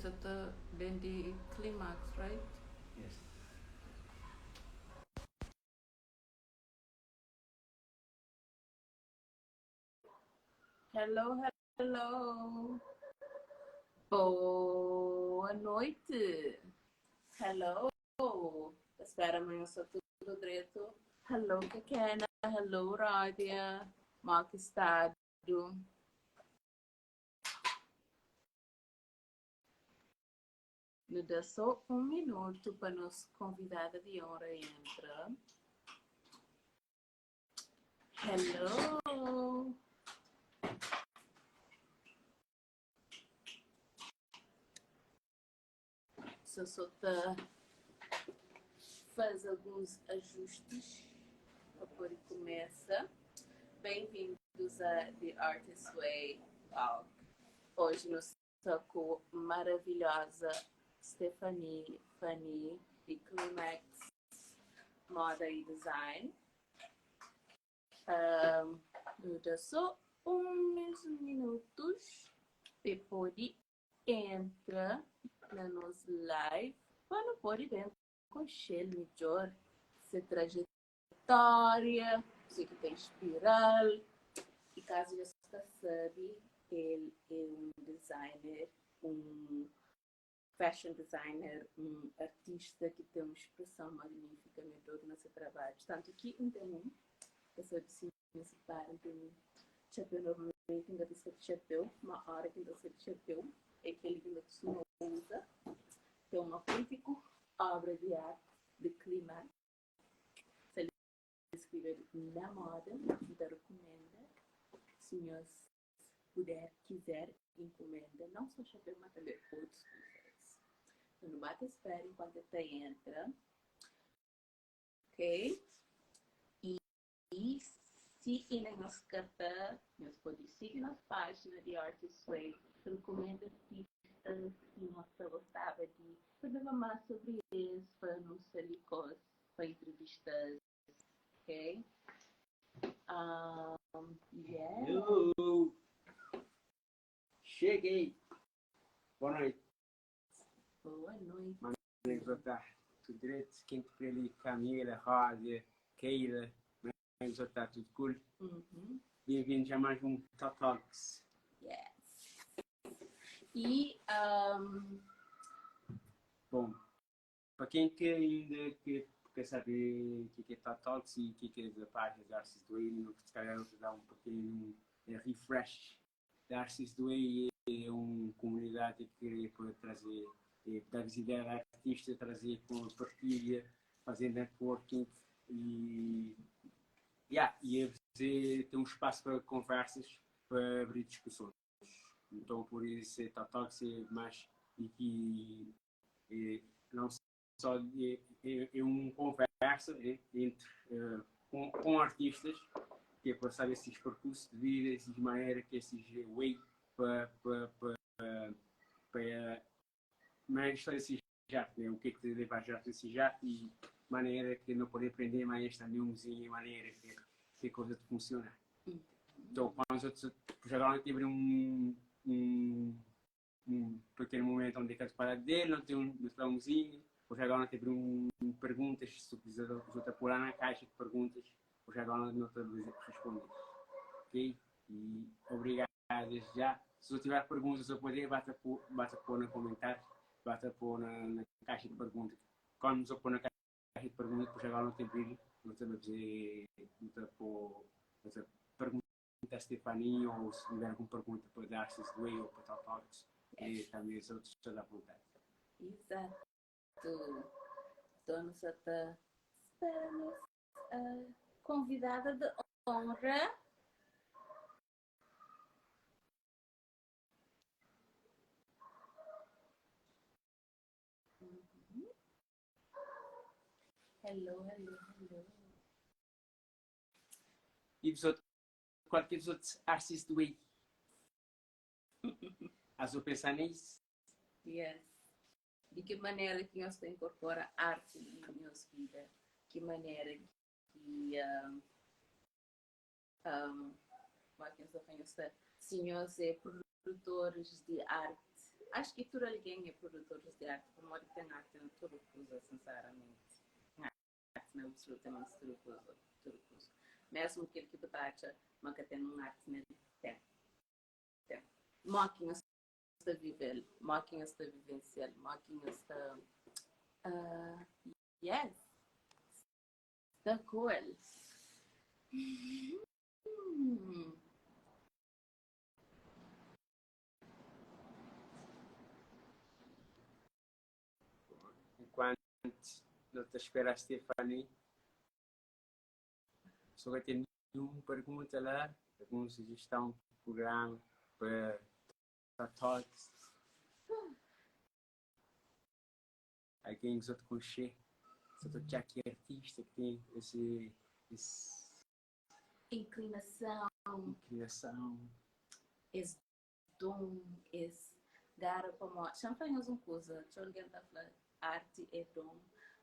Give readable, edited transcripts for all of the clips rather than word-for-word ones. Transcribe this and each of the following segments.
Essa ta ben di Climax, right? Yes. Hello, hello. Boa noite. Hello. Ta spera ma nhos sta tudu dretu. Hello, Kekena. Hello, Rádia. Mal ki stadu. Nu da só un minutu pa nos konvidada di onra entra. Hello! Só só ta faze alguns ajustes pa pode kumesa. Bem-vindos a The Artist Way Talk. Hoje nu sta ku maravilhosa Stephanie Fanny di Climax Moda e Design. Um, nu da só uns minutos pa pode entra na nos live pa nu pode ben konxe-l midjór se trajetória, kuzê ki ta inspira-l. I kazu nhos ka sabe, el é un designer, un fashion designer, un artista ki ten un spreson magnífika, mi dodu na se trabadju. Tantu ki N ten un, ka sabe si nhos repara, N ten un txapéu normalmenti N ka ta sta di txapéu, ma óra ki N ta sta di txapéu é kel ki N ta kustuma uza, ki é un autêntiku obra di arti di Climax. Sta li skribedu na moda, N ta rekumenda si nhos puder, kizer inkumenda não só chapéu ma tanbê otus kuzas. Então nu ba ta spera enquanto el ta entra, ok? E si inda nhos ka ta, nhos pode sigi nos pájina di Artist Way, rekumenda artistas ki nhos ta gostaba di sabeba más sobri es, pa nu sta li kos pa entrevistas, ok? Um, yeah. Hello. Cheguei. Boa noite. Boa noite. Mano, tá tudo direito? Quem te ali, Camila, Rosa, Keila, mano, tá tudo cool. Uhum. Bem-vindos a mais um Talk Talks. Yes. E um, Bom, para quem que ainda que quer saber o que que é Talk Talks e o que que é a página da Artist Way, não, se calhar eu vou dar um pequeno refresh. Da Artist Way é uma comunidade que pode trazer, dar visibilidade a artista, trazer com partilha, fazer networking e, yeah, e é fazer, ter um espaço para conversas, para abrir discussões. Então, por isso, é Talk Talks é mais e que é, não só é, é, é uma conversa é, entre, uh, com artistas, que é para saber esses percursos de vida, esses maneira, que esses way para para para para mas esse arte, né? O que é que te leva a arte esse arte e maneira que não pode aprender, mas também umzinho, maneira que que a coisa funciona. Então, quando eu agora tive um pequeno momento onde quero falar dele, não tem um umzinho, hoje agora tive um perguntas, se quiser, vou pôr lá na caixa de perguntas, hoje agora não estou a responder. Ok? E obrigado desde já. Se eu tiver perguntas, eu poder, basta pôr, basta pôr no comentário, basta pôr na, na caixa de perguntas. Quando eu pôr na caixa de perguntas, depois agora não tem vídeo, não tem dizer, não tem pôr, não tem pergunta a Stefania ou se tiver alguma pergunta para dar se Way ou para Talk Talks, e também os outros estão à vontade. Exato. Então, nós está esperando a convidada de honra. Uhum. Hello, hello, hello. E os outros, qual que é os outros artistas do Way? As eu pensar nisso? Yes. De que maneira que nós incorpora arte em nossa vida? Que maneira que um, como é que nós se nós é produtores de arte. Acho ki tudu algen é produtores di arti pamodi ten arti na tudu kuza, sinseramenti. Ten arti na absolutamenti tudu kuza, tudu kuza. Mesmu kel ki bu ta atxa ma ka ten un arti nel, ten. Ten. Mo ki nhos ta vive-l, mo ki nhos ta vivensia-l, mo ki nhos ta uh, yes, sta ku el. Hmm. Enquanto no ta espera Stephanie, só ka ten nenhum pergunta lá, alguma sugestão para o programa, para para talks. Alguém que só te conhece, só te achar que é artista, que tem esse, esse Inclinação, inclinação. esse dom, esse gara pamodi. Xa-m fla nhos un kuza, txeu algen ta fla arti é dom,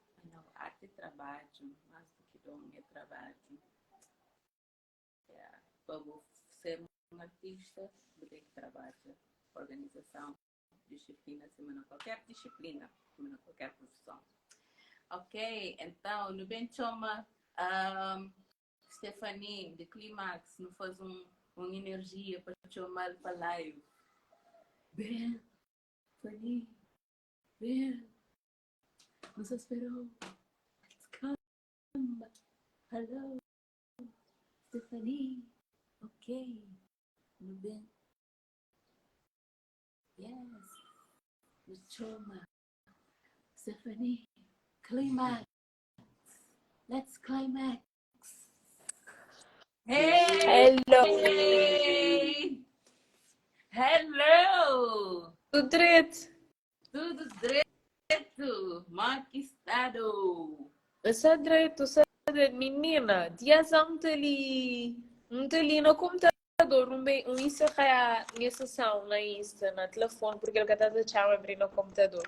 mas nau, arti é trabadju, más di ki dom é trabadju. Yeah. Pa bu ser un artista, bu ten ki trabadja organizason, disiplina, sima na kualker disiplina, sima na kualker profison. Ok, então nu ben txoma um, Stephanie de Climax, nu faz un, un energia pa txomal pa live. Ben, Stephanie, ben, nu sa esperou. Let's come. Hello, Stephanie. Ok, nu ben. Yes, nu txoma Stephanie Climax. Let's climax. Hey! Hello! Hello! Tudo direito? Tudo direito! Mó que estado! Está direito, está direito. Menina, dias um ali, um ali no computador, um bem, um encerrar minha sessão na Insta, na telefone, porque ele está a chamar abrir no computador.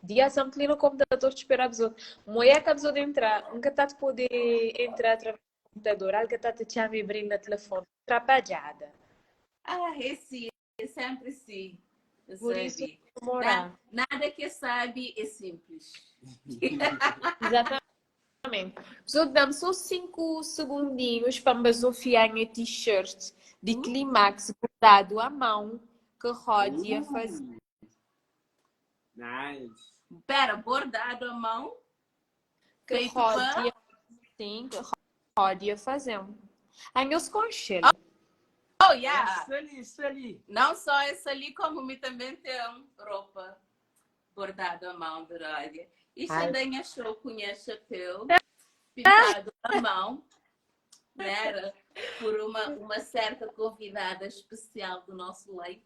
Dias um ali no computador te esperar a Moia que a pessoa de entrar, nunca tá de poder entrar através do computador, algo está te chamar abrir na telefone. Atrapalhada. Ah, esse é sempre sim. Por isso, Sabe? demorar. Nada que sabe é simples. Exatamente. Pessoal, dá-me só 5 segundinhos para me basofiar minha t-shirt de Climax bordado à mão que Rod ia fazer. Nice. Pera, bordado à mão? Que Feito Rod pa- ia, sim, que Rod ia fazer. Ai, meus concheiros. Oh, yeah! Isso ali, isso ali. Não só essa ali, como me também tem roupa bordada à mão de Ródia. E Ai. Xandanha achou com o chapéu pintado à mão, né? Era por uma certa convidada especial do nosso leite.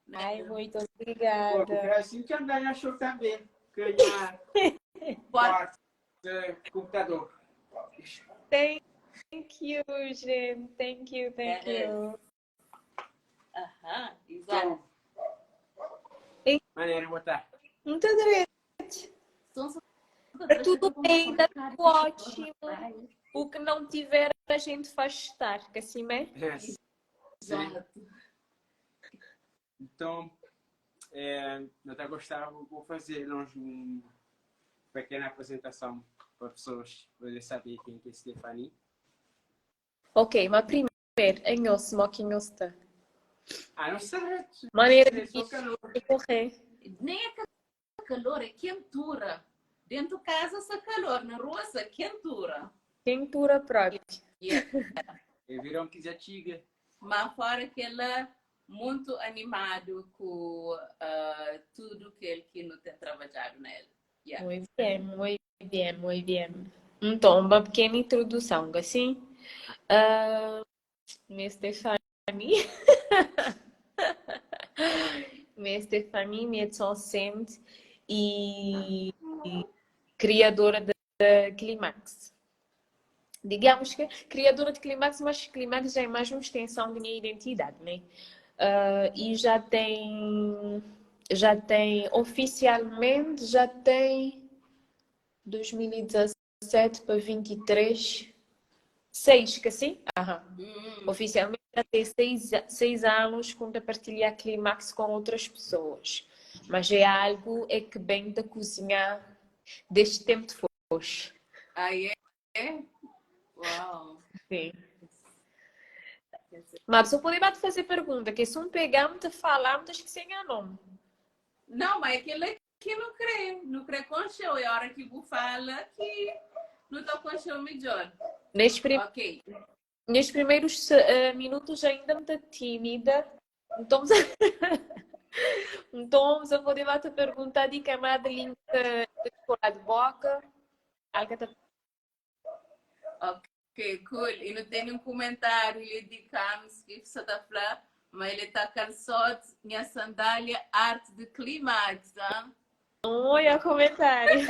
Né? Ai, muito Pô, obrigada. porque é assim que a achou também. Ganhar Pode. porta, computador. Thank you, gente. Thank you, thank É. you. Aham, exato. Então, maneiro botar. Muito direito. Tá Tudo bem, tá tudo ótimo. O que não tiver, a gente faz estar, que assim é? É, sim. Exato. Então, é, eu até gostava, vou fazer uma pequena apresentação para pessoas poderem saber quem que é Stephanie. Ok, mas primeiro, em osso, moquinho está. Ah, não sei. Maneira de Só calor. correr. Nem é calor, é quentura. Dentro de casa está calor, na rua está quentura. Quentura própria. Yeah. É verão que já chega. Mas fora que ela é muito animado com tudo que ele que não tem trabalhado nele. Yeah. Muito bem, muito bem, muito bem. Então, uma pequena introdução, assim. Minha Stefani. Minha Stefani, minha docente e criadora de Climax. Digamos que criadora de Climax, mas Climax já é mais uma extensão da minha identidade, né? E já tem, oficialmente, já tem 2017 para 23, 6, que assim? Aham. Oficialmente já tem 6 anos quando a partilhar Climax com outras pessoas. Mas é algu é que bem ta kuzinhá desde tempo de foxe. Ah, é? Uau! Sim. Mas só pode te fazer pergunta, que se um pegar, te falar, te esquecer o nome. Não, mas aquele é que não crê, não crê com show. É a hora que você fala que não está com show melhor. Neste, prim... Ok. Nestes primeiros minutos ainda muito tímida, então, então eu vou te perguntar de que Madeline de escola de boca. Algo tá... Ok, cool. E não tem nenhum comentário de Cams que você está falando, mas ele está calçado, minha sandália, arte de climax, tá? Oi, é comentário.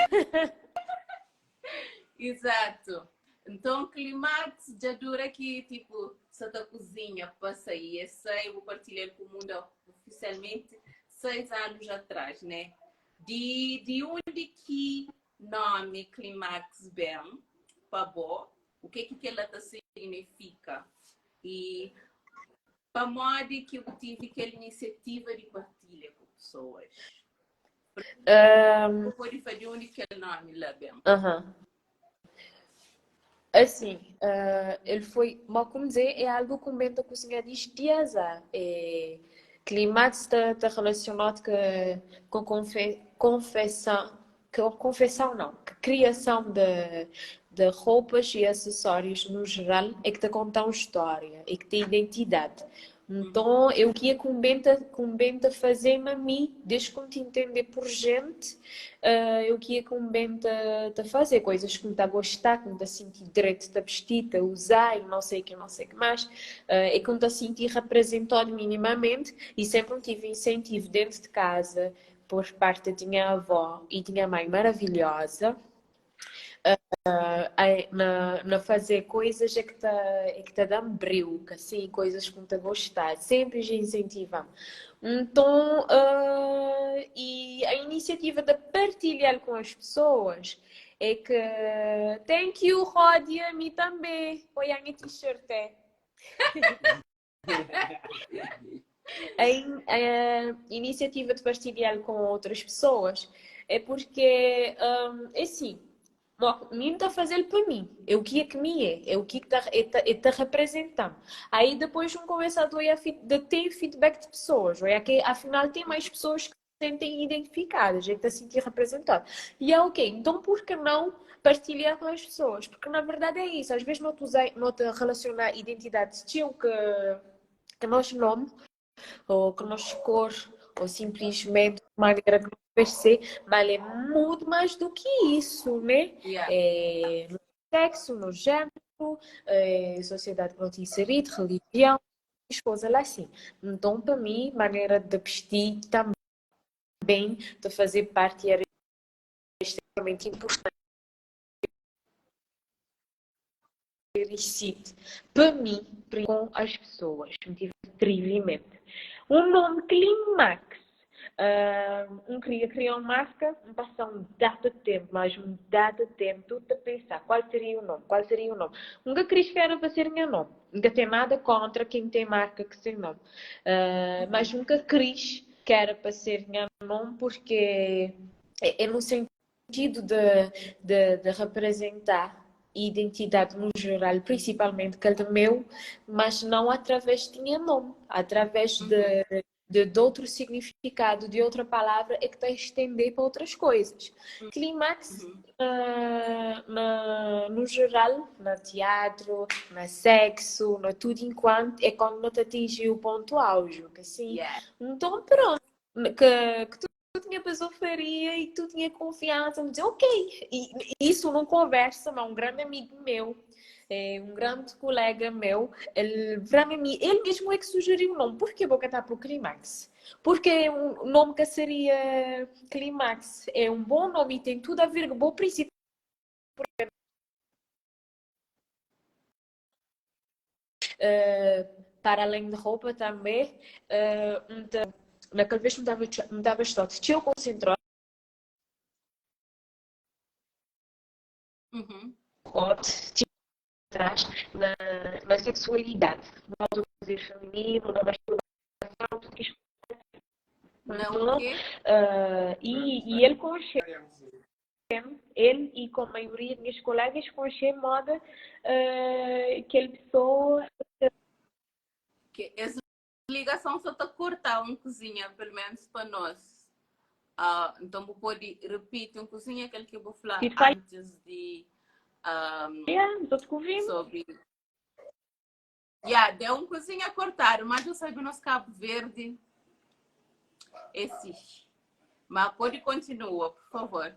Exato. Então, climax já dura que, tipo, só da cozinha para sair. Esse eu vou partilhar com o mundo oficialmente 6 anos atrás, né? De onde que nome Climax bem, para bo, o que que ela tá significa? E para modo que eu tive aquela iniciativa de partilha com pessoas. Pode fazer onde que é nome lá bem. Assim, ele foi, mas como dizer, é algo que o Bento cozinha diz dias, é, Climax está relacionado com confessão, com confessão não, que criação de roupas e acessórios no geral é que te contam história, é que tem identidade. Então, eu queria com Benta fazer-me a mim, desde que me te entender por gente, eu queria com Benta te fazer coisas que me está a gostar, que me está a sentir direito de vestir, de usar e não sei o que, não sei o que mais, é que me está a sentir representado minimamente e sempre tive incentivo dentro de casa por parte da minha avó e tinha mãe maravilhosa na fazer coisas é que te dão brilho, assim, coisas que te gostar, sempre incentivam. Então, e a iniciativa de partilhar com as pessoas é que thank you, Rodi, a mim também. Foi a minha t-shirt, é. A iniciativa de partilhar com outras pessoas é porque, é assim, mim está a fazer para mim, é o que é que me é, é o que está é, tá, é tá representando. Aí depois um começa a de ter feedback de pessoas, é que afinal tem mais pessoas que se sentem identificadas, a gente está a sentir representado. E é ok, então por que não partilhar com as pessoas? Porque na verdade é isso, às vezes não te, usei, não te relaciona a identidade teu que nosso nome, ou que nossa cor, ou simplesmente maneira que vai ser, mas é muito mais do que isso, né? É, no sexo, no gênero, é, sociedade que não te inserir, religião, coisas lá assim. Então, para mim, maneira de vestir também, de fazer parte era extremamente importante. Para mim, com as pessoas, não tive atrevimento. O nome Climax. Um queria criar uma marca, um passar um dado tempo, mas um dado tempo, tudo a pensar qual seria o nome, qual seria o nome. Nunca quis que era para ser meu nome. Nunca tem nada contra quem tem marca que sem nome. Mas nunca quis que era para ser meu nome porque é no sentido de representar identidade no geral, principalmente cada meu, mas não através de minha nome, através de outro significado, de outra palavra, é que está a estender para outras coisas. Clímax, no geral, no teatro, no sexo, no tudo enquanto, é quando não te atinge o ponto auge, que assim. Então pronto, que tu tinha pessoa faria e tu tinha confiança, me dizer, ok. E isso não conversa, mas um grande amigo meu, é, um grande colega meu, ele, para mim, ele mesmo é que sugeriu o nome. Por que vou cantar para o Climax? Porque um nome que seria Climax é um bom nome e tem tudo a ver com o bom princípio. Para além de roupa também, então, naquela vez me estava só eu concentrado atrás na sexualidade, no prazer feminino, na masturbação, tudo isso. Não o quê? E, e ele conche, ele e com a maioria dos meus colegas conche moda aquela pessoa Que essa ligação só está cortar um cozinha, pelo menos para nós. Ah, então vou pode repetir um cozinha aquele que eu vou falar que faz antes de um, estou te ouvindo. sobre. Yeah, deu um cozinha a cortar, mas eu sei que o nosso Cabo Verde esse. Mas pode continua, por favor.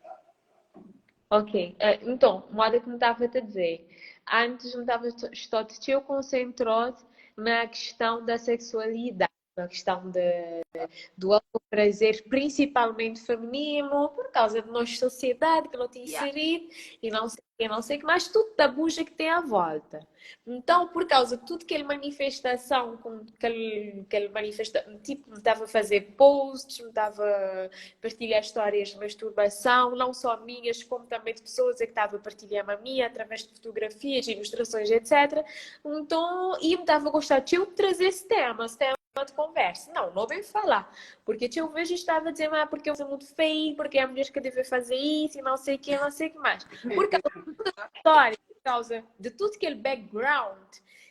Ok, então, moda que me estava a dizer, antes me estava estou eu concentrado na questão da sexualidade, na questão do prazer, principalmente feminino, por causa de nossa sociedade que não tem inserido e não sei o que, não sei o que mais, tudo da buja que tem à volta. Então, por causa de tudo que ele manifestação, com, que ele manifesta, tipo, me estava a fazer posts, me estava a partilhar histórias de masturbação, não só minhas, como também de pessoas que estava a partilhar a minha através de fotografias, ilustrações, etc. Então, e me estava a gostar de eu trazer esse tema, esse tema de conversa. Não, não bem falar. Porque eu vejo estava a dizer, ah, porque eu sou muito feio, porque é a mulher que deve fazer isso e não sei o que, não sei o que mais. Por causa da história, por causa de tudo aquele background,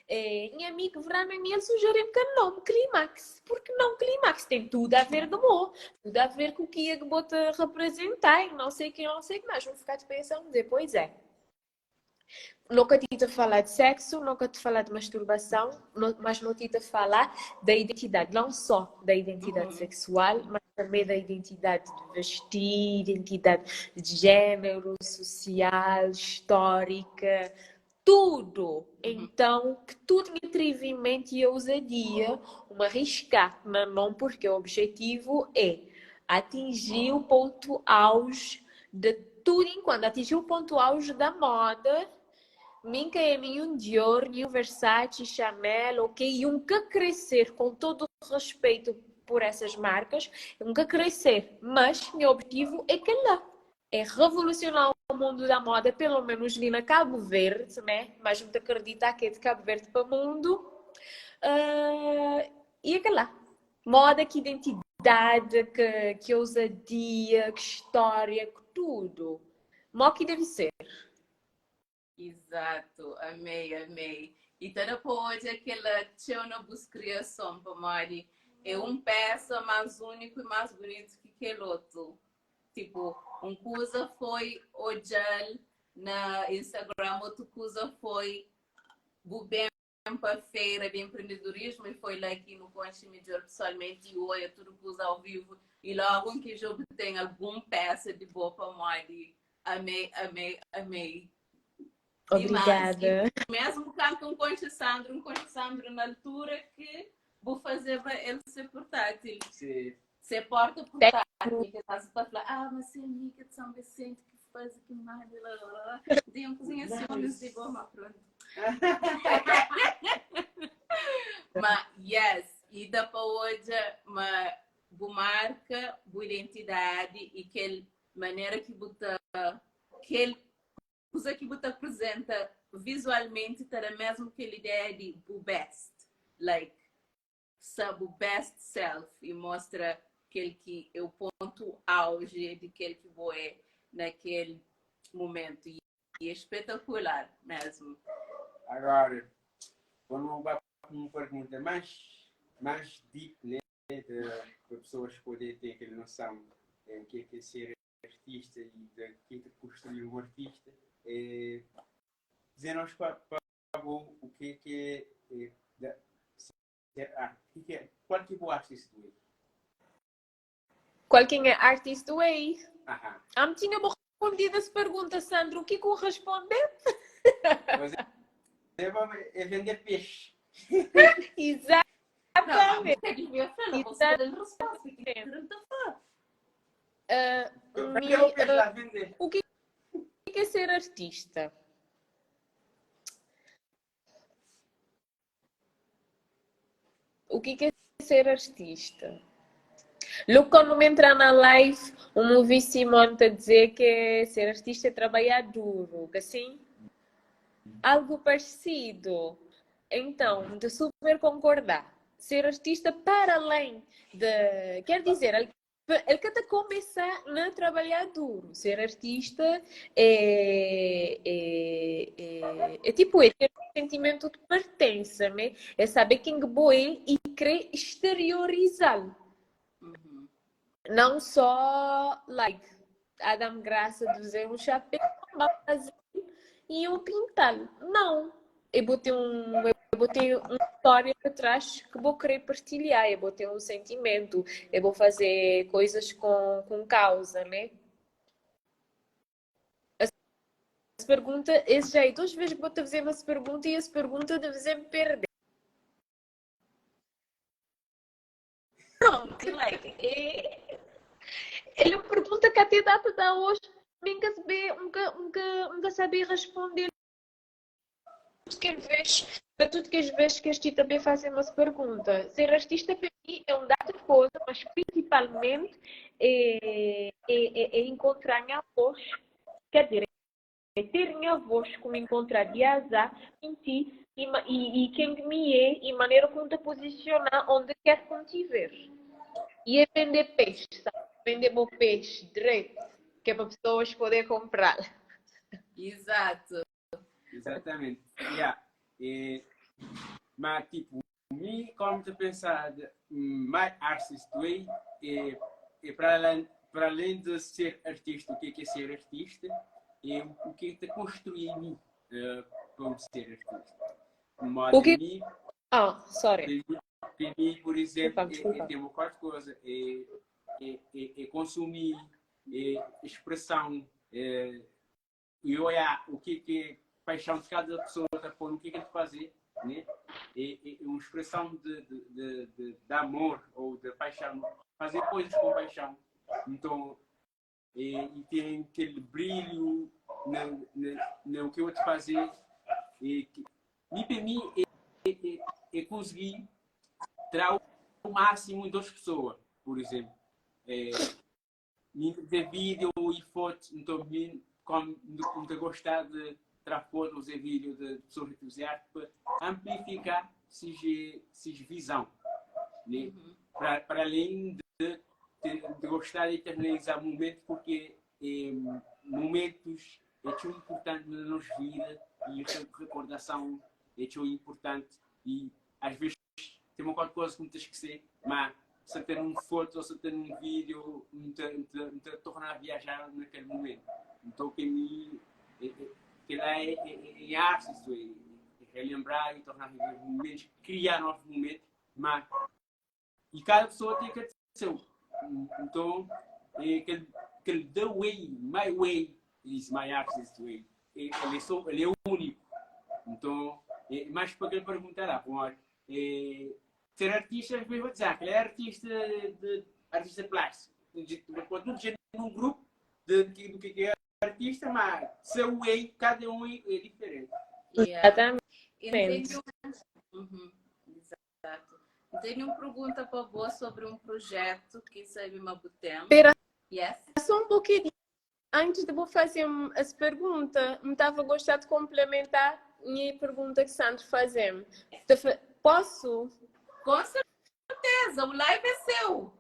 minha amiga Verana me sugeriu que nome Clímax. Porque não Clímax? Tem tudo a ver de bom, tudo a ver com o que é que bota representar, não sei o que, não sei o que mais. Vou ficar de pensando, dizer, pois é. Nunca te a falar de sexo, nunca te falar de masturbação, mas não te a falar da identidade, não só da identidade sexual, mas também da identidade de vestir, identidade de género, social, histórica, tudo. Então, que tudo me atrevimento e ousadia, uma arriscar, mas não porque o objetivo é atingir o ponto auge de tudo enquanto atingir o ponto auge da moda, nunca é nenhum Dior, nenhum Versace, Chanel, ok? E nunca crescer, com todo o respeito por essas marcas, nunca crescer. Mas meu objetivo é que lá, é revolucionar o mundo da moda, pelo menos ali na Cabo Verde, né? Mas não te acredita que é de Cabo Verde para o mundo. E é que lá. Moda que identidade, que ousadia, que história, que tudo. Mó que deve ser. Exato, amei, amei. E tá depois aquela tchona buscriação para Mari. É um peça mais único e mais bonito que aquele outro. Tipo, um coisa foi o gel na Instagram, outro coisa foi o bem para a feira de empreendedorismo e foi lá aqui no Conche Melhor pessoalmente e olha tudo coisa ao vivo. E logo que eu tem algum peça de boa para Mari. Amei, amei, amei. Obrigada. E mesmo canto um Conche Sandro, um Conche Sandro na altura que vou fazer para ele ser portátil. Sim. Ser porta portátil. Que estás a falar, ah, mas é amiga de São Vicente que faz aqui mais. Tem um cozinha assim, mas de boa, mas pronto. Mas, yes, e dá para hoje uma boa marca, boa identidade e aquela maneira que bota, aquele coisa que bota apresenta visualmente terá mesmo aquela ideia de o best, like, sabe, o best self e mostra aquele que é o ponto auge de aquele que vou é naquele momento e é espetacular mesmo. Agora, vamos para uma pergunta mais deep, né? De, para pessoas poderem ter aquela noção de o que é, que é ser artista e de o que é, que é construir um artista. É, dizer-nos para o que é que é, é, ser, ah, que é, qual que é o artist way? Qual que é artist way? Aham. Ah, me tinha respondido essa pergunta, Sandro. O que que eu responder? Mas é vender peixe. Exatamente. Não, mas devia falar, você dá resposta. O que é ser artista? O que é ser artista? Logo quando me entrar na live, o meu Simone tá dizer que ser artista é trabalhar duro, que assim? Algo parecido. Então, de super concordar. Ser artista para além de. Quer dizer, el ka ta começar na trabalhar duro. Ser artista é, é, é, é tipo, é ter um sentimento de pertença, né? É saber quem que bo é e querer exteriorizá-lo. Não só, like, a dar-me graça de fazer um chapéu, fazer e eu pintá-lo. Não. Eu vou ter uma história por trás que vou querer partilhar, eu vou ter um sentimento, eu vou fazer coisas com causa, né? Essa pergunta, esse já é duas vezes que vou te fazer essa pergunta e essa pergunta deve sempre perder. Pronto, like, é... Ele pergunta que até data da hoje, nunca saber, nunca, nunca, nunca sabia responder. Que vez, para tudo que as vezes que este também fazem uma pergunta. Ser artista para mim é um dado de coisa, mas principalmente é encontrar a minha voz. Quer dizer, é ter minha voz como encontrar de azar em ti e quem me é e maneira como te posicionar onde quer que te ver. E é vender peixe, sabe? Vender bom peixe direito, que é para pessoas poderem comprar. Exato. Exatamente. Yeah. E, mas, tipo, mim, como te pensar, my artist way é para além de ser artista, o que é que é ser artista, é o que é que te construir em mim para ser artista. Modo o que... Mim, ah, sorry. Para mim, por exemplo, desculpa, é tem uma quarta coisa, é consumir, é expressão, é, e olhar o que é que é paixão de cada pessoa está pondo, o que é que ele fazer, né? É uma expressão de amor ou de paixão, fazer coisas com paixão. Então, e tem aquele brilho no que eu vou te fazer. E, que, para mim, é conseguir tirar o máximo em duas pessoas, por exemplo. É, ver vídeo e fotos, então, mim, como, como te gostar de tirar fotos e vídeo de pessoas entusiastas para amplificar seja visão, né? Para além de gostar de eternizar momentos, porque momentos é tão importante na nossa vida e a recordação é tão importante e às vezes tem uma qualquer coisa que não te esquecer, mas se ter um foto ou se ter um vídeo, não te torna a viajar naquele momento. Então, que mim, que lá é arte, isso é relembrar e tornar a viver momentos, criar novos momentos, mas e cada pessoa tem que ter seu. Então, é aquele the way, my way is my artist way. Ele é único. Então, mais para que ele perguntará, bom, ser artista, às vezes vou dizer, ele é artista de artista plástico. Quando tu num grupo do que é artista, mas seu way, cada um é diferente. Yeah. Exatamente. Exato. Tenho uma pergunta para você sobre um projeto que sabe uma tempo. Espera, Yes? só um pouquinho. Antes de vou fazer essa pergunta, me estava a gostar de complementar a minha pergunta que Sandro fazemos. Posso? Com certeza, o live é seu.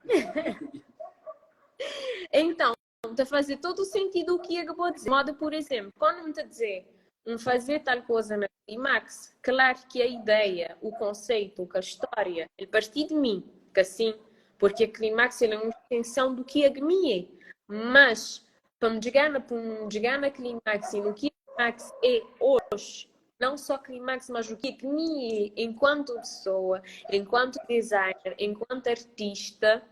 Então, está a fazer todo o sentido o que eu vou dizer. Modo, por exemplo, quando me está a dizer um fazer tal coisa na Climax, claro que a ideia, o conceito, a história, ele partiu de mim, que assim, porque a Climax é uma extensão do que a mim é. Mas, para me chegar na, para me chegar na Climax e no que a Climax é hoje, não só Climax, mas o que é que mim é enquanto pessoa, enquanto designer, enquanto artista,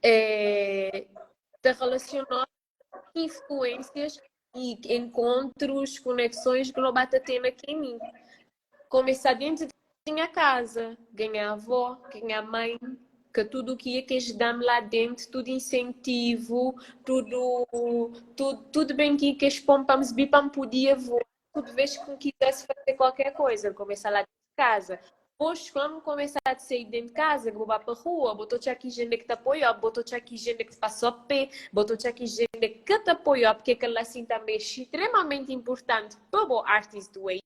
está relacionado com influências e encontros, conexões que não bate ter aqui em mim. Começar dentro da minha casa, ganhar avó, ganhar mãe, que tudo o que é que eles dão lá dentro, tudo incentivo, tudo, tudo, tudo bem que eles pompam bipam podia voar, tudo vez que quisesse fazer qualquer coisa, começar lá de casa. Depois, quando começar a sair dentro de casa, que vou para a rua, botou aqui gente que te apoia, botou aqui gente que te passou a pé, botou aqui gente que te apoia, porque aquela assim também é extremamente importante para o artist way.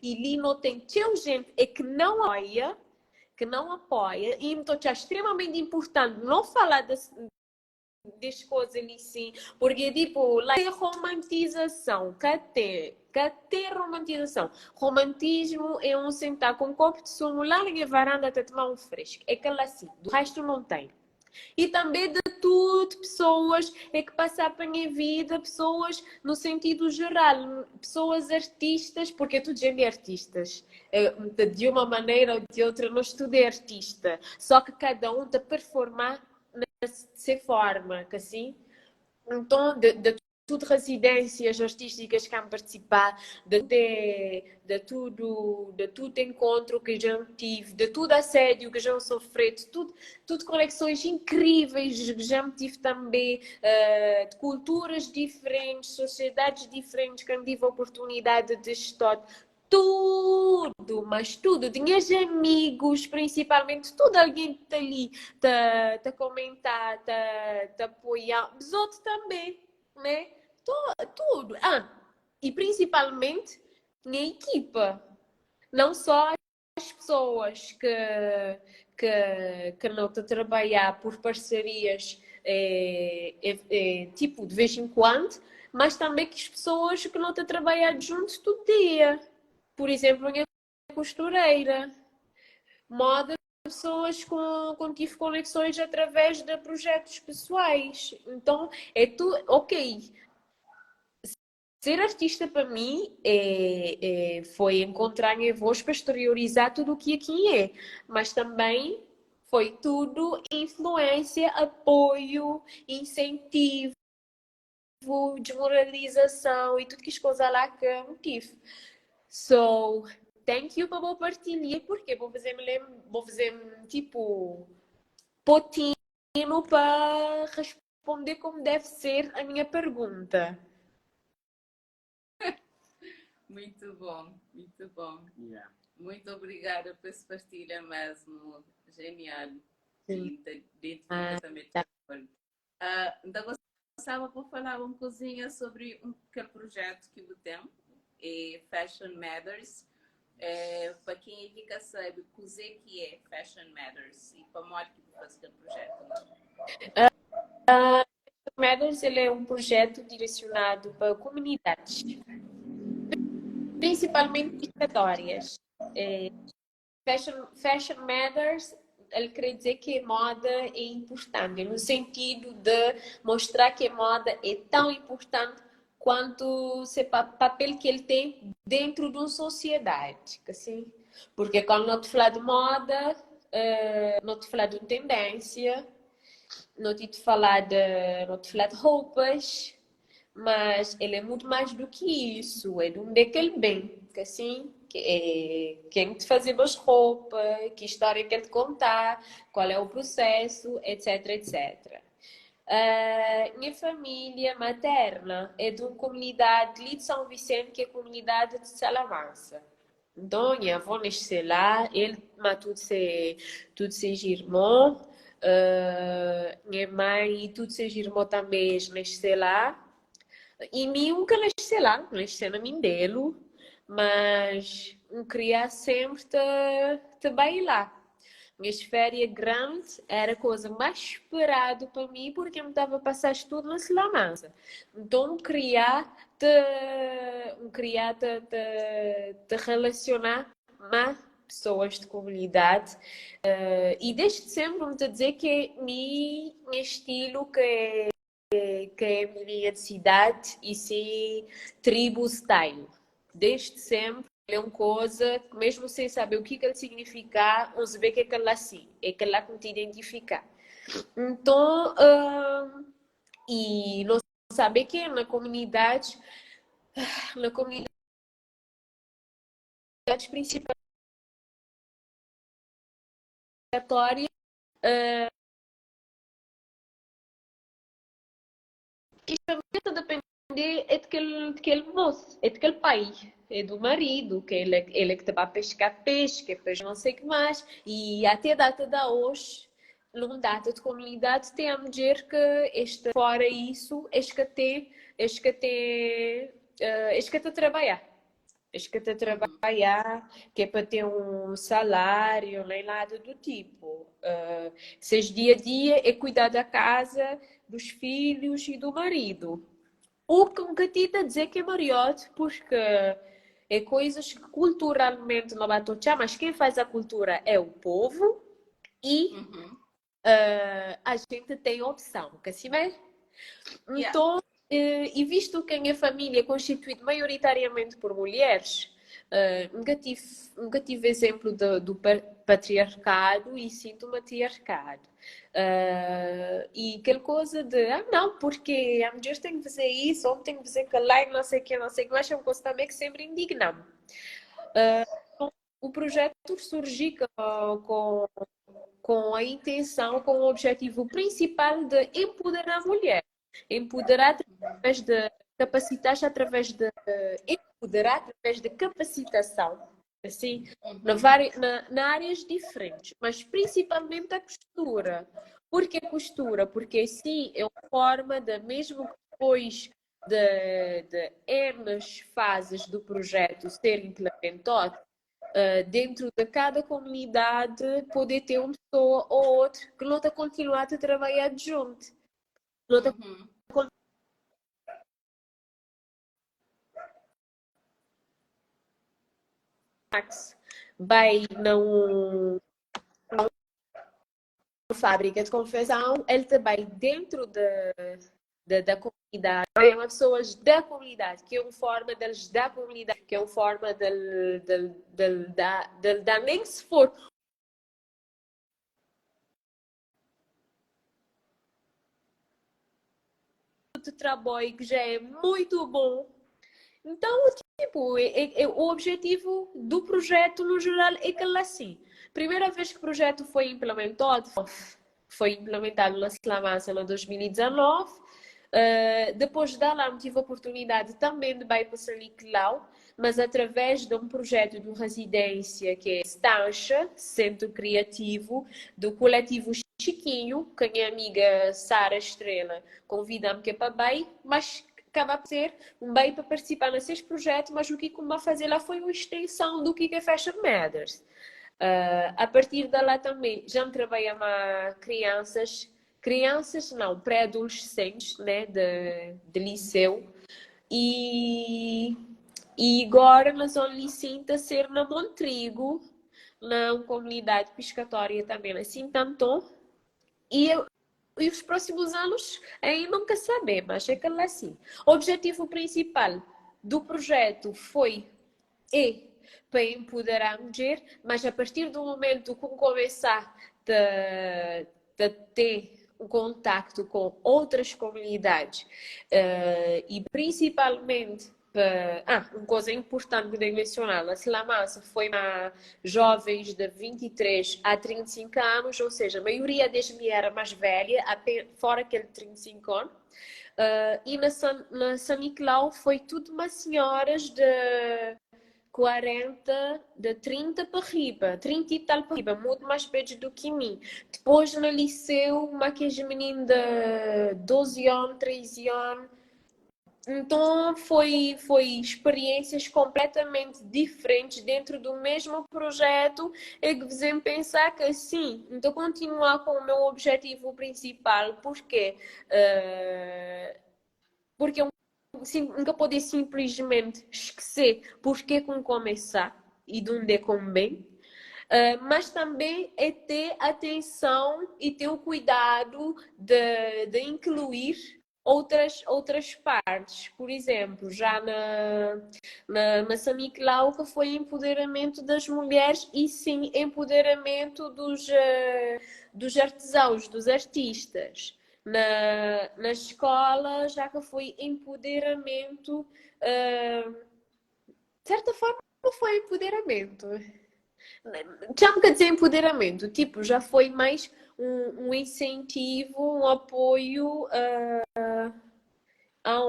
E ali não tem teu gente é que não apoia, que não apoia e então é extremamente importante não falar des coisas ali sim, porque tipo, lá tem romantização, cá tem, cá tem romantização. Romantismo é um sentar com um copo de sumo lá na minha varanda até tomar um fresco. É aquela assim, do resto não tem. E também de tudo, pessoas é que passar para a minha vida, pessoas no sentido geral, pessoas artistas, porque tudo gente é artistas. É, de uma maneira ou de outra, nós tudo é artista. Só que cada um está a performar na sua forma, que assim. Então, de tudo residências artísticas que han participar, de tudo encontro que já tive, de tudo assédio que já sofri, de tudo, tudo conexões incríveis que já tive também, de culturas diferentes, sociedades diferentes, que eu tive a oportunidade de estar tudo, mas tudo, tinhas amigos, principalmente, tudo alguém que está ali, te, te comentar, te, te apoiar, os outros também, né? Tudo. Ah, e principalmente minha equipa. Não só as pessoas que não estão a trabalhar por parcerias tipo de vez em quando, mas também que as pessoas que não estão a trabalhar juntos todo dia. Por exemplo, minha costureira. Moda pessoas com tive conexões através de projetos pessoais. Então, é tudo, ok. Ser artista para mim foi encontrar minha voz para exteriorizar tudo o que aqui é, mas também foi tudo influência, apoio, incentivo, desmoralização e tudo que as coisas lá que eu tive. So, thank you para partilhar, porque vou fazer tipo potinho para responder como deve ser a minha pergunta. Muito bom, muito bom. Yeah. Muito obrigada por essa partilha mesmo. Genial. Sim. E identifica Ah, também. tá. Então, gostava de falar uma coisinha sobre um que projeto que eu tenho, é Fashion Matters. É, para quem fica sabe o que é Fashion Matters e para modo que faz aquele projeto. Fashion Matters ele é um projeto direcionado para comunidades, principalmente migratórias. É, Fashion Matters, ele quer dizer que moda é importante, no sentido de mostrar que a moda é tão importante quanto o papel que ele tem dentro de uma sociedade, assim? Porque quando não te falar de moda, não te falar de tendência, não te falar de, não te falar de roupas, mas ele é muito mais do que isso, é de onde é que ele vem, que assim, que é quem te faz as roupas, que história que ele te contar, qual é o processo, etc, etc. Minha família materna é de uma comunidade ali de São Vicente, que é a comunidade de Salamansa. Então, minha avó nasceu lá, ele mas tudo seus irmãos, minha mãe e tudo seus irmãos também nasceu lá. E mim nunca nasceu lá, nasceu na Mindelo, mas eu queria sempre te bailar. Minhas férias grandes era a coisa mais esperada para mim, porque eu estava a passar tudo na Salamansa. Então, queria te relacionar com pessoas de comunidade. E desde sempre me te dizer que é meu estilo, que é a minha cidade e sim tribo style. Desde sempre é uma coisa que mesmo sem saber o que que ele significa, uns vê que é aquela assim, é aquela que te identifica. Então, e não sabe que na comunidade principal, isto depende é daquele moço, é daquele pai, é do marido, que ele é que te vai pescar peixe, que é peixe não sei o que mais, e até a data da hoje, numa data de comunidade, tem a mulher que este, fora isso, este que tem, este que tem, este que está a trabalhar. Es ka ta trabalhar que é pa ter um salário, nem nada do tipo. Ses dia a dia é cuidar da casa, dos filhos e do marido. O que nunca ti ta dizer que é mariote, porque é coisas que culturalmente não vai tocar, mas quem faz a cultura é o povo e a gente tem opção, que assim é? Então, e visto que a minha família é constituída maioritariamente por mulheres, nunca tive exemplo do patriarcado e sinto matriarcado. E aquela coisa de, ah não, porque a mulher tem que fazer isso, homem tem que fazer aquilo lá e não sei o que, não sei o que, mas é uma coisa também que sempre indigna-me. O projeto surgiu com a intenção, com o objetivo principal de empoderar a mulher. Empoderar através de capacitar, através de empoderar, através de capacitação, assim, na áreas diferentes, mas principalmente a costura. Por que a costura? Porque assim é uma forma de, mesmo que depois de N fases do projeto ser implementado, dentro de cada comunidade poder ter uma pessoa ou outra que não está continuar a trabalhar junto. Não tá Max vai não fábrica de confecção, ele também dentro da comunidade, é uma pessoas da comunidade, que é uma forma deles da comunidade, que é uma forma de dar, nem se for de trabalho que já é muito bom. Então, o objetivo do projeto no geral é que ela assim. Primeira vez que o projeto foi implementado, foi implementado na Salamanca em 2019. Depois da lá, tive a oportunidade também de ir para São Nicolau, mas através de um projeto de residência que é Stancha, Centro Criativo, do coletivo Chiquinho, que a minha amiga Sara Estrela convida-me que é para bem, mas acaba por ser um bem para participar nesse projeto, mas o que como a fazer lá foi uma extensão do que é Fashion Matters. A partir de lá também já me trabalhei com crianças, crianças não, pré-adolescentes, né, de liceu, e agora na zona Licinta ser na Montrigo, na comunidade pescatória também, assim tanto, e os próximos anos ainda nunca saber, mas é que lá assim. O objetivo principal do projeto foi e para empoderar a mulher, mas a partir do momento que começar a ter um contacto com outras comunidades, e principalmente para, uma coisa importante de mencionar, na Salamanca foi uma jovens de 23 a 35 anos, ou seja, a maioria das mulheres era mais velha, fora aquele 35 anos, e na São Nicolau foi tudo umas senhoras de 40, de 30 para riba, 30 e tal para riba, muito mais velhos do que mim. Depois no liceu, uma aqueles meninos de 12 anos, 13 anos. Então foi experiências completamente diferentes dentro do mesmo projeto, e que fazem pensar que sim, então continuar com o meu objetivo principal, porque porque eu nunca poder simplesmente esquecer porque com começar e de onde é como bem, mas também é ter atenção e ter o cuidado de incluir outras partes. Por exemplo, já na São Nicolau, que foi empoderamento das mulheres e sim empoderamento dos artesãos, dos artistas. Na escola, já que foi empoderamento, de certa forma foi empoderamento. Já me quer dizer empoderamento, já foi mais um incentivo, um apoio a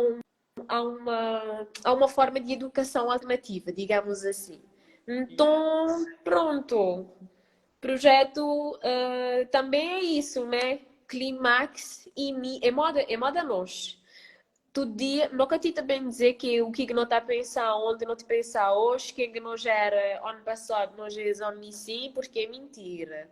uma forma de educação alternativa, digamos assim. Então, projeto também é isso, né? Climax e mi, é moda, é moda nós. Tudo dia, não que ti também dizer que o que que não está a pensar ontem, não te pensar hoje, quem que não já era ano passado, não já é ano sim, porque é mentira.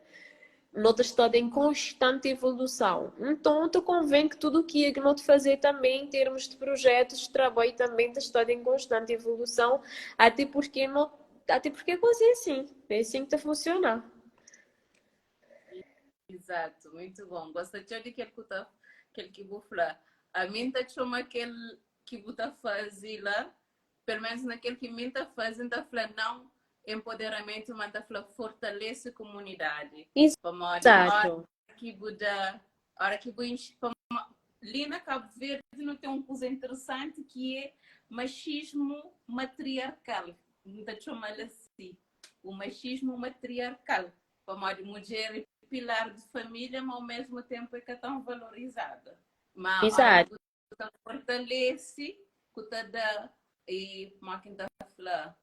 Não te está em constante evolução. Então, te convém que tudo o que é que não te fazer também, em termos de projetos de trabalho, também te está em constante evolução, até porque não, até porque a coisa é assim que está a funcionar. Exato, muito bom. Gosta txeu di kel ku ta, kel ki bu fla. Ami N ta txoma kel ki bu ta faze la, pelo menos na kel ki mi N ta faze, N ta fla não empoderamento, ma N ta fla fortalece comunidade. Pamodi ora Exato. ki bu da, ora ki bu inxi, pamo, li na Cabo Verde nu ten un kuza interesanti ki é machismo matriarcal, N ta txoma-l asi, o machismo matriarcal. Pamodi mudjer é pilar di família, ma ao mesmu ténpu é ka tão valorizada. Ma ora ki Exato. bu ta fortalese, ku ta da e mo ki N ta fla,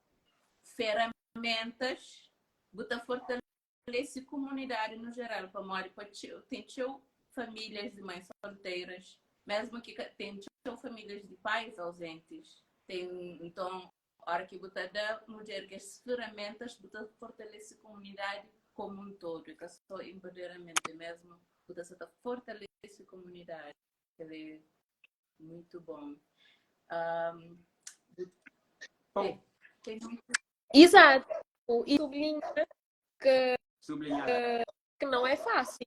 feramentas, bu ta fortalese kumunidadi no geral, pamodi pa txeu, ten txeu famílias di mães solteiras, mesmu ki ka ten txeu famílias di pais ausentis, ten, nton Ora ki bu ta da mudjer kes feramentas, bu ta fortalese komunidadi komu un todo. É ka só empoderamento, é mesmu bu ta sa ta fortalese komunidadi. Kel é muito bom. Um, bu, Bom. tem, tem muito... Exato. E sublinha que, Sublinhar. que não é fácil.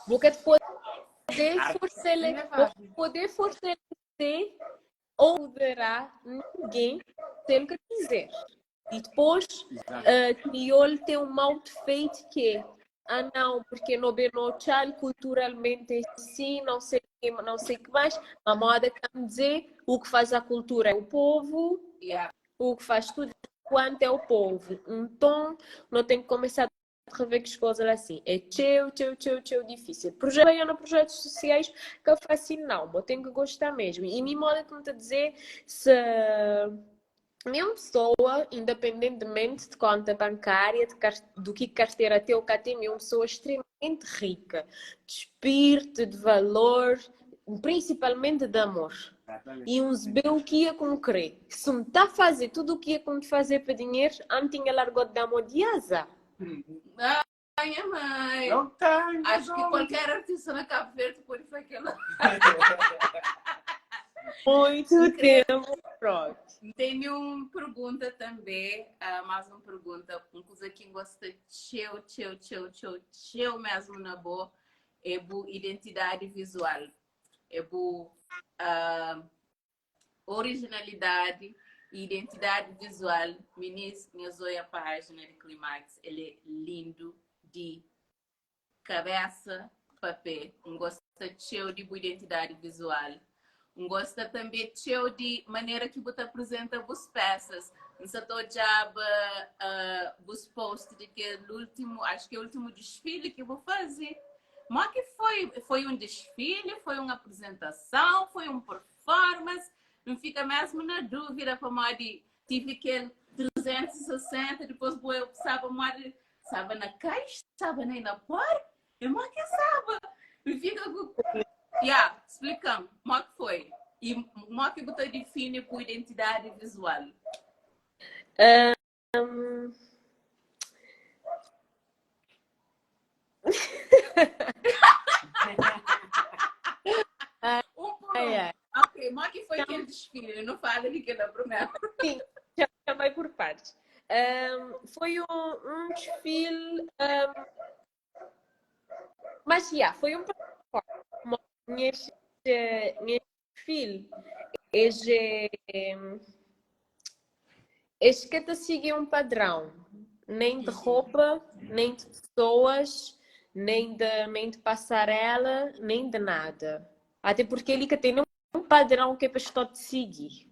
Bu ka poder fortalecer, poder fortalecer ou poderá ninguém ter o que quiser. E depois, crioulo tem um mau defeito que é, ah não, porque no Benochal culturalmente é assim, não sei que, não sei que mais. A moda quer dizer, o que faz a cultura é o povo, o que faz tudo quanto é o povo. Então, não tem que começar a rever que as coisas assim. É tcheu, tcheu, tcheu, tcheu difícil. Projeto, eu no projetos sociais que eu faço assim, não, eu tenho que gostar mesmo. E me moda como te dizer, se minha pessoa, independentemente de conta bancária, de do que carteira tem ou cá tem, é uma pessoa extremamente rica, de espírito, de valor, principalmente de amor. E uns bem o que ia com querer. Se me tá a fazer tudo o que ia com fazer para dinheiro, antes tinha largado da mão de asa. Ai, minha mãe. Não tem, Acho que não. qualquer artista na Cabo Verde pode fazer aquilo. Muito tempo. Pronto. Tenho uma pergunta também, mais uma pergunta, uma coisa que gosta tcheu, tcheu, tcheu, tcheu, tcheu mesmo na boa, é bu identidade visual, é bu originalidade e identidade visual. Minis, nha zoia página de Climax, ele é lindo de cabeça pa pé. N gosta txeu di bu identidade visual. N gosta tanbe txeu di manera ki bu ta apresenta bus pesas. N sa ta odjaba bus post di kel ultimu, acho ki é ultimu desfile ki bu faze. Mo ki foi? Foi un desfile? Foi un apresentason? Foi un performance? N fika mesmu na dúvida pamodi tive kel 360, dipôs bu staba modi staba na caixa, staba nem na porta, e mo ki staba? N fika ku Ya, splika-m, mo ki foi? E mo ki bu ta difini bu identidadi visual? Um por um. Ok, mo ki foi kel desfile? Não fala de kel primeiro. Sim, já vai por partes. Foi um desfile, mas yeah, foi um performance. Neste desfile, este que te sigue um padrão, nem de roupa, nem de pessoas, nem de passarela, nem de nada. Até porque ele que tem um padrão que é para estar te seguir.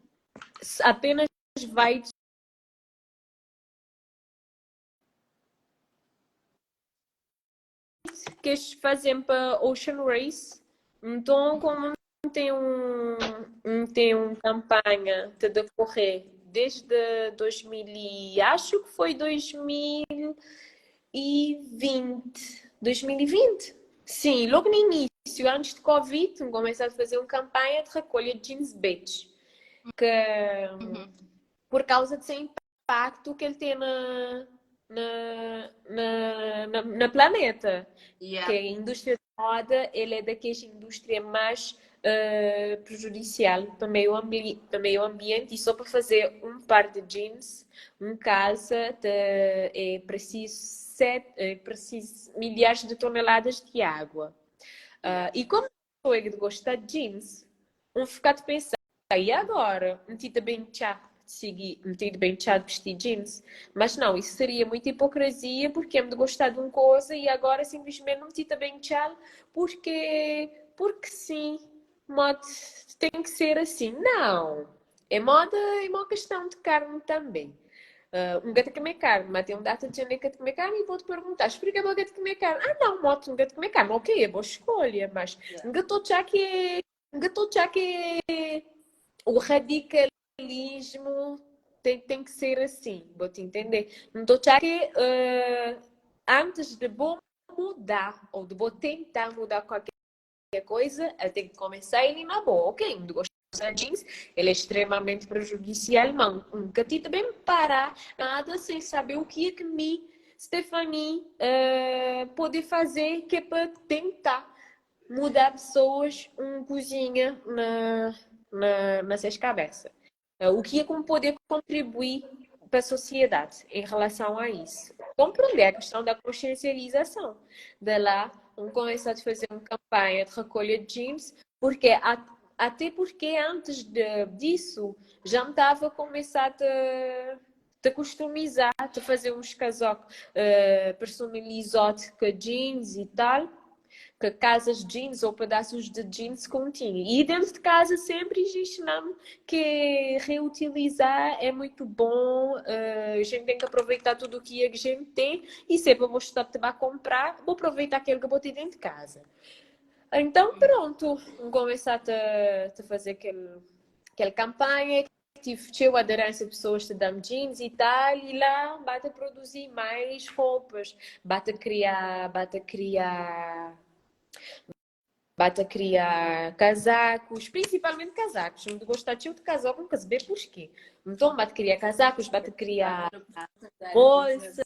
Apenas vai que eles fazem para Ocean Race. Então, como tem uma campanha de decorrer desde 2000 e acho que foi 2020. 2020? Sim, logo no início. antes de Covid, N kumesa a fazer un kanpanha de rekolha de jeans beige, que por kauza de se impacto que el ten na na na na, na planeta. Yeah. Que a indústria de moda, ele é daquelas indústria mais prejudicial para meio ambi para meio ambiente e só para fazer um par de jeans, um calça, te, é preciso é preciso milhares de toneladas de água. E como eu é que gosta de jeans, um fica a pensar, e agora? Um tita bem tchá de seguir, um tita bem tchá de vestir jeans. Mas não, isso seria muita hipocrisia, porque é de gostar de uma coisa e agora simplesmente não tita bem tchá, porque sim, moda tem que ser assim. Não, é moda, é uma questão de carne também. Um gato comer carne, mas tem um data de gente que comer carne e vou-te perguntar, explica para o gato comer carne. Ah, não, moto, um gato comer carne, ok, é boa escolha, mas um gato já que é, um gato já que é o radicalismo tem que ser assim, vou-te entender. Não estou já que antes de bom mudar ou de vou tentar mudar qualquer coisa, eu tenho que começar ele na boa, ok, não gosto de jeans, ele é extremamente prejudicial, mas nunca te também parar nada sem saber o que é que me, Stephanie, pode fazer que é para tentar mudar pessoas um cozinha na suas cabeças. O que é como poder contribuir para a sociedade em relação a isso? Compreender a questão da consciencialização. De lá, um começar a fazer uma campanha de recolha de jeans, porque até porque antes disso já me estava a começar a te customizar, te fazer uns casacos personalizados com jeans e tal, que casas de jeans ou pedaços de jeans continham. E dentro de casa sempre existe não que reutilizar é muito bom, a gente tem que aproveitar tudo o que a gente tem e sempre vou estar a comprar, vou aproveitar aquilo que eu botei dentro de casa. Então pronto, vou começar a fazer aquela campanha, tive cheio aderência de pessoas que dão jeans e tal, e lá bate a produzir mais roupas, bate a criar, bate a criar, bate a criar casacos, principalmente casacos. Não gosto de casaco, nunca se vê porquê. Então bate a criar casacos, bate a criar bolsas,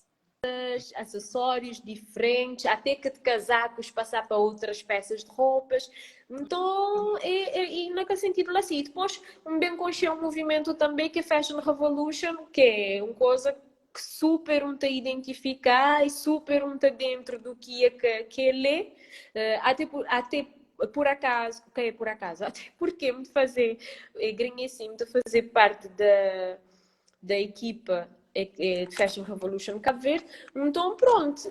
acessórios diferentes, até que de casacos passar para outras peças de roupas. Então, e naquele sentido assim. E depois, um bem consciente um movimento também que é Fashion Revolution, que é uma coisa que super um te identificar e super um te dentro do que é que ele é. Até por acaso, que é por acaso, até porque me fazer, é grinha assim, me fazer parte da equipa de Fashion Revolution Cabo Verde, então pronto,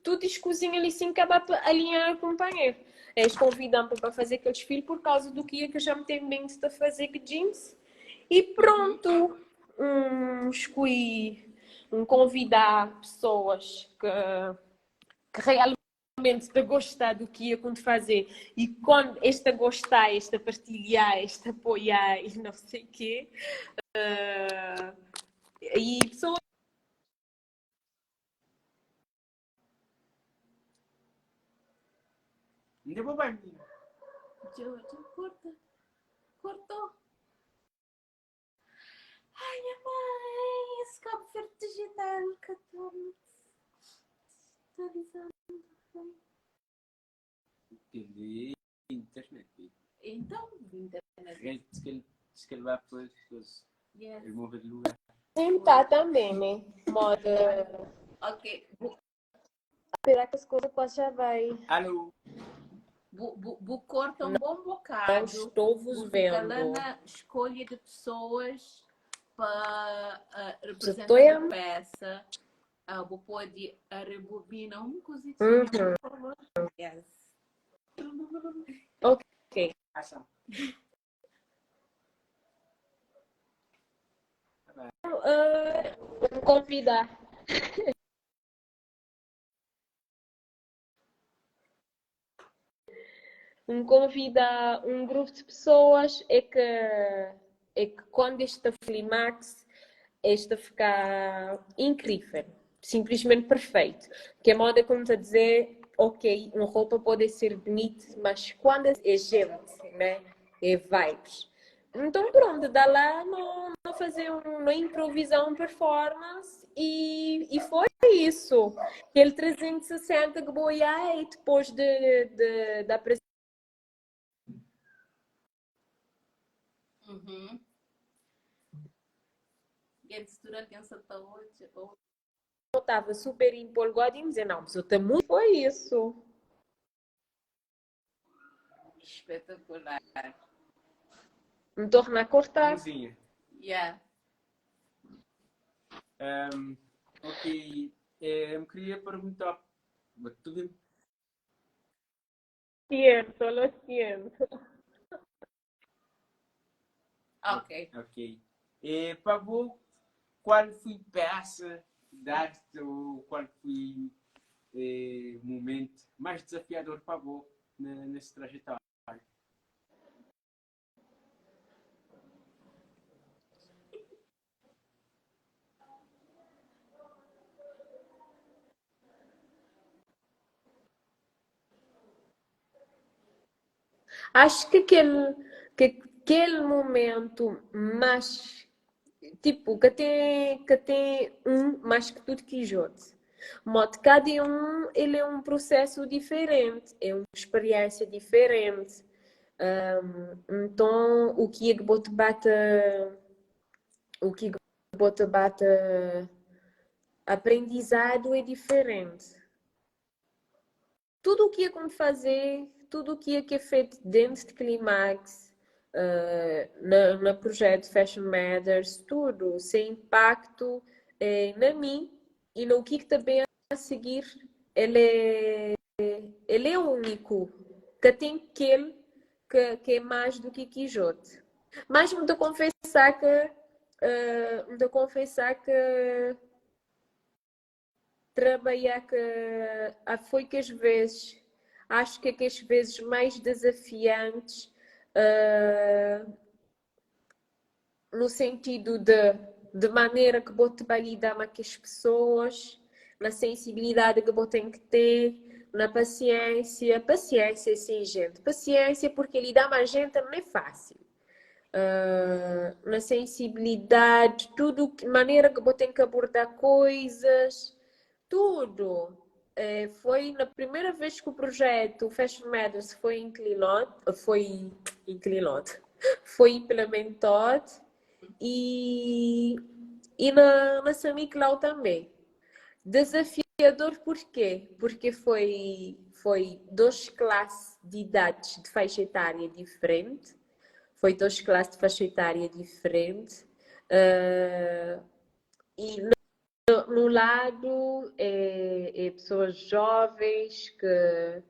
tu diz cozinha ali sim, acaba para alinhar o companheiro. Eles convidam para fazer aquele desfile por causa do que é que eu já me tenho em mente de fazer com jeans. E pronto, escolhi um convidar pessoas que realmente te gostar do que ia quando fazer. E quando este gostar, este partilhar, este apoiar e não sei o quê. E pessoas Ainda vou bem, menina. Eu, eu, corta. Cortou. Ai, minha mãe, esse Cabo Verde digital que eu tô avisando. Entendi. Internet. Então, internet. Rede que ele, que ele vai para os Yes. ele move de lugar. Sim, tá também, né? Moda. Ok. Esperar que as coisas quase já vai. Alô? Bu corta um bom bocado. Não estou vos Bu fica lá vendo. na escolha de pessoas para representar Estou a a peça. Bu pode rebobinar um cozitinho, por favor. Yes. Ok. Ação. Vou convidar. Um convida um grupo de pessoas é que quando este climax, este fica incrível, simplesmente perfeito. Que a moda, como está a dizer, Ok, un roupa pode ser bonito, mas quando é gente, né? É vibes. Então pronto, dá lá no, no fazer um, no improvisar um performance e, e foi isso. Aquele 360 que boiar e depois de, de, da apresentação. Uhum. Gente, durante essa hoje, ou Eu estava super empolgada e me dizer, não, mas eu estou muito. Foi isso. Espetacular. Me torna a cortar. Mãozinha. Yeah. Um, ok. Eh, eu queria perguntar. Tudo Siento, lo siento. Ok. Ok. Eh, para você, qual foi peça de arte ou qual foi eh, o momento mais desafiador para você nesse trajetório? Acho que aquele, que aquele momento mais, tipo, que tem, que tem um mais que tudo que os outros. Modo, cada um, ele é um processo diferente, é uma experiência diferente. Um, então, o que é que bote bate, o que é que bote bate aprendizado é diferente. Tudo o que é como fazer, tudo o que é que é feito dentro de Climax, uh, na, na projeto Fashion Matters, tudo, sem impacto eh, na mim e no que também a seguir, ele é, ele é único, que tem aquele que, que é mais do que Quixote. Mas me de confessar que uh, me de confessar que trabalhar que ah, foi que às vezes acho que é que as vezes mais desafiantes uh, no sentido de de maneira que vou te lidar com as pessoas, na sensibilidade que vou ter que ter, na paciência. Paciência, sim, gente. Paciência, porque lidar com a gente não é fácil. Uh, na sensibilidade, tudo, maneira que vou ter que abordar coisas, tudo. Uh, foi na primeira vez que o projeto Fashion Matters foi inclinado, foi inclinado, foi implementado e, e na, na São Nicolau também. Desafiador porquê? Porque foi, foi duas classes de idades de faixa etária diferente, foi duas classes de faixa etária diferente. Uh, e no, no lado é, é pessoas jovens que,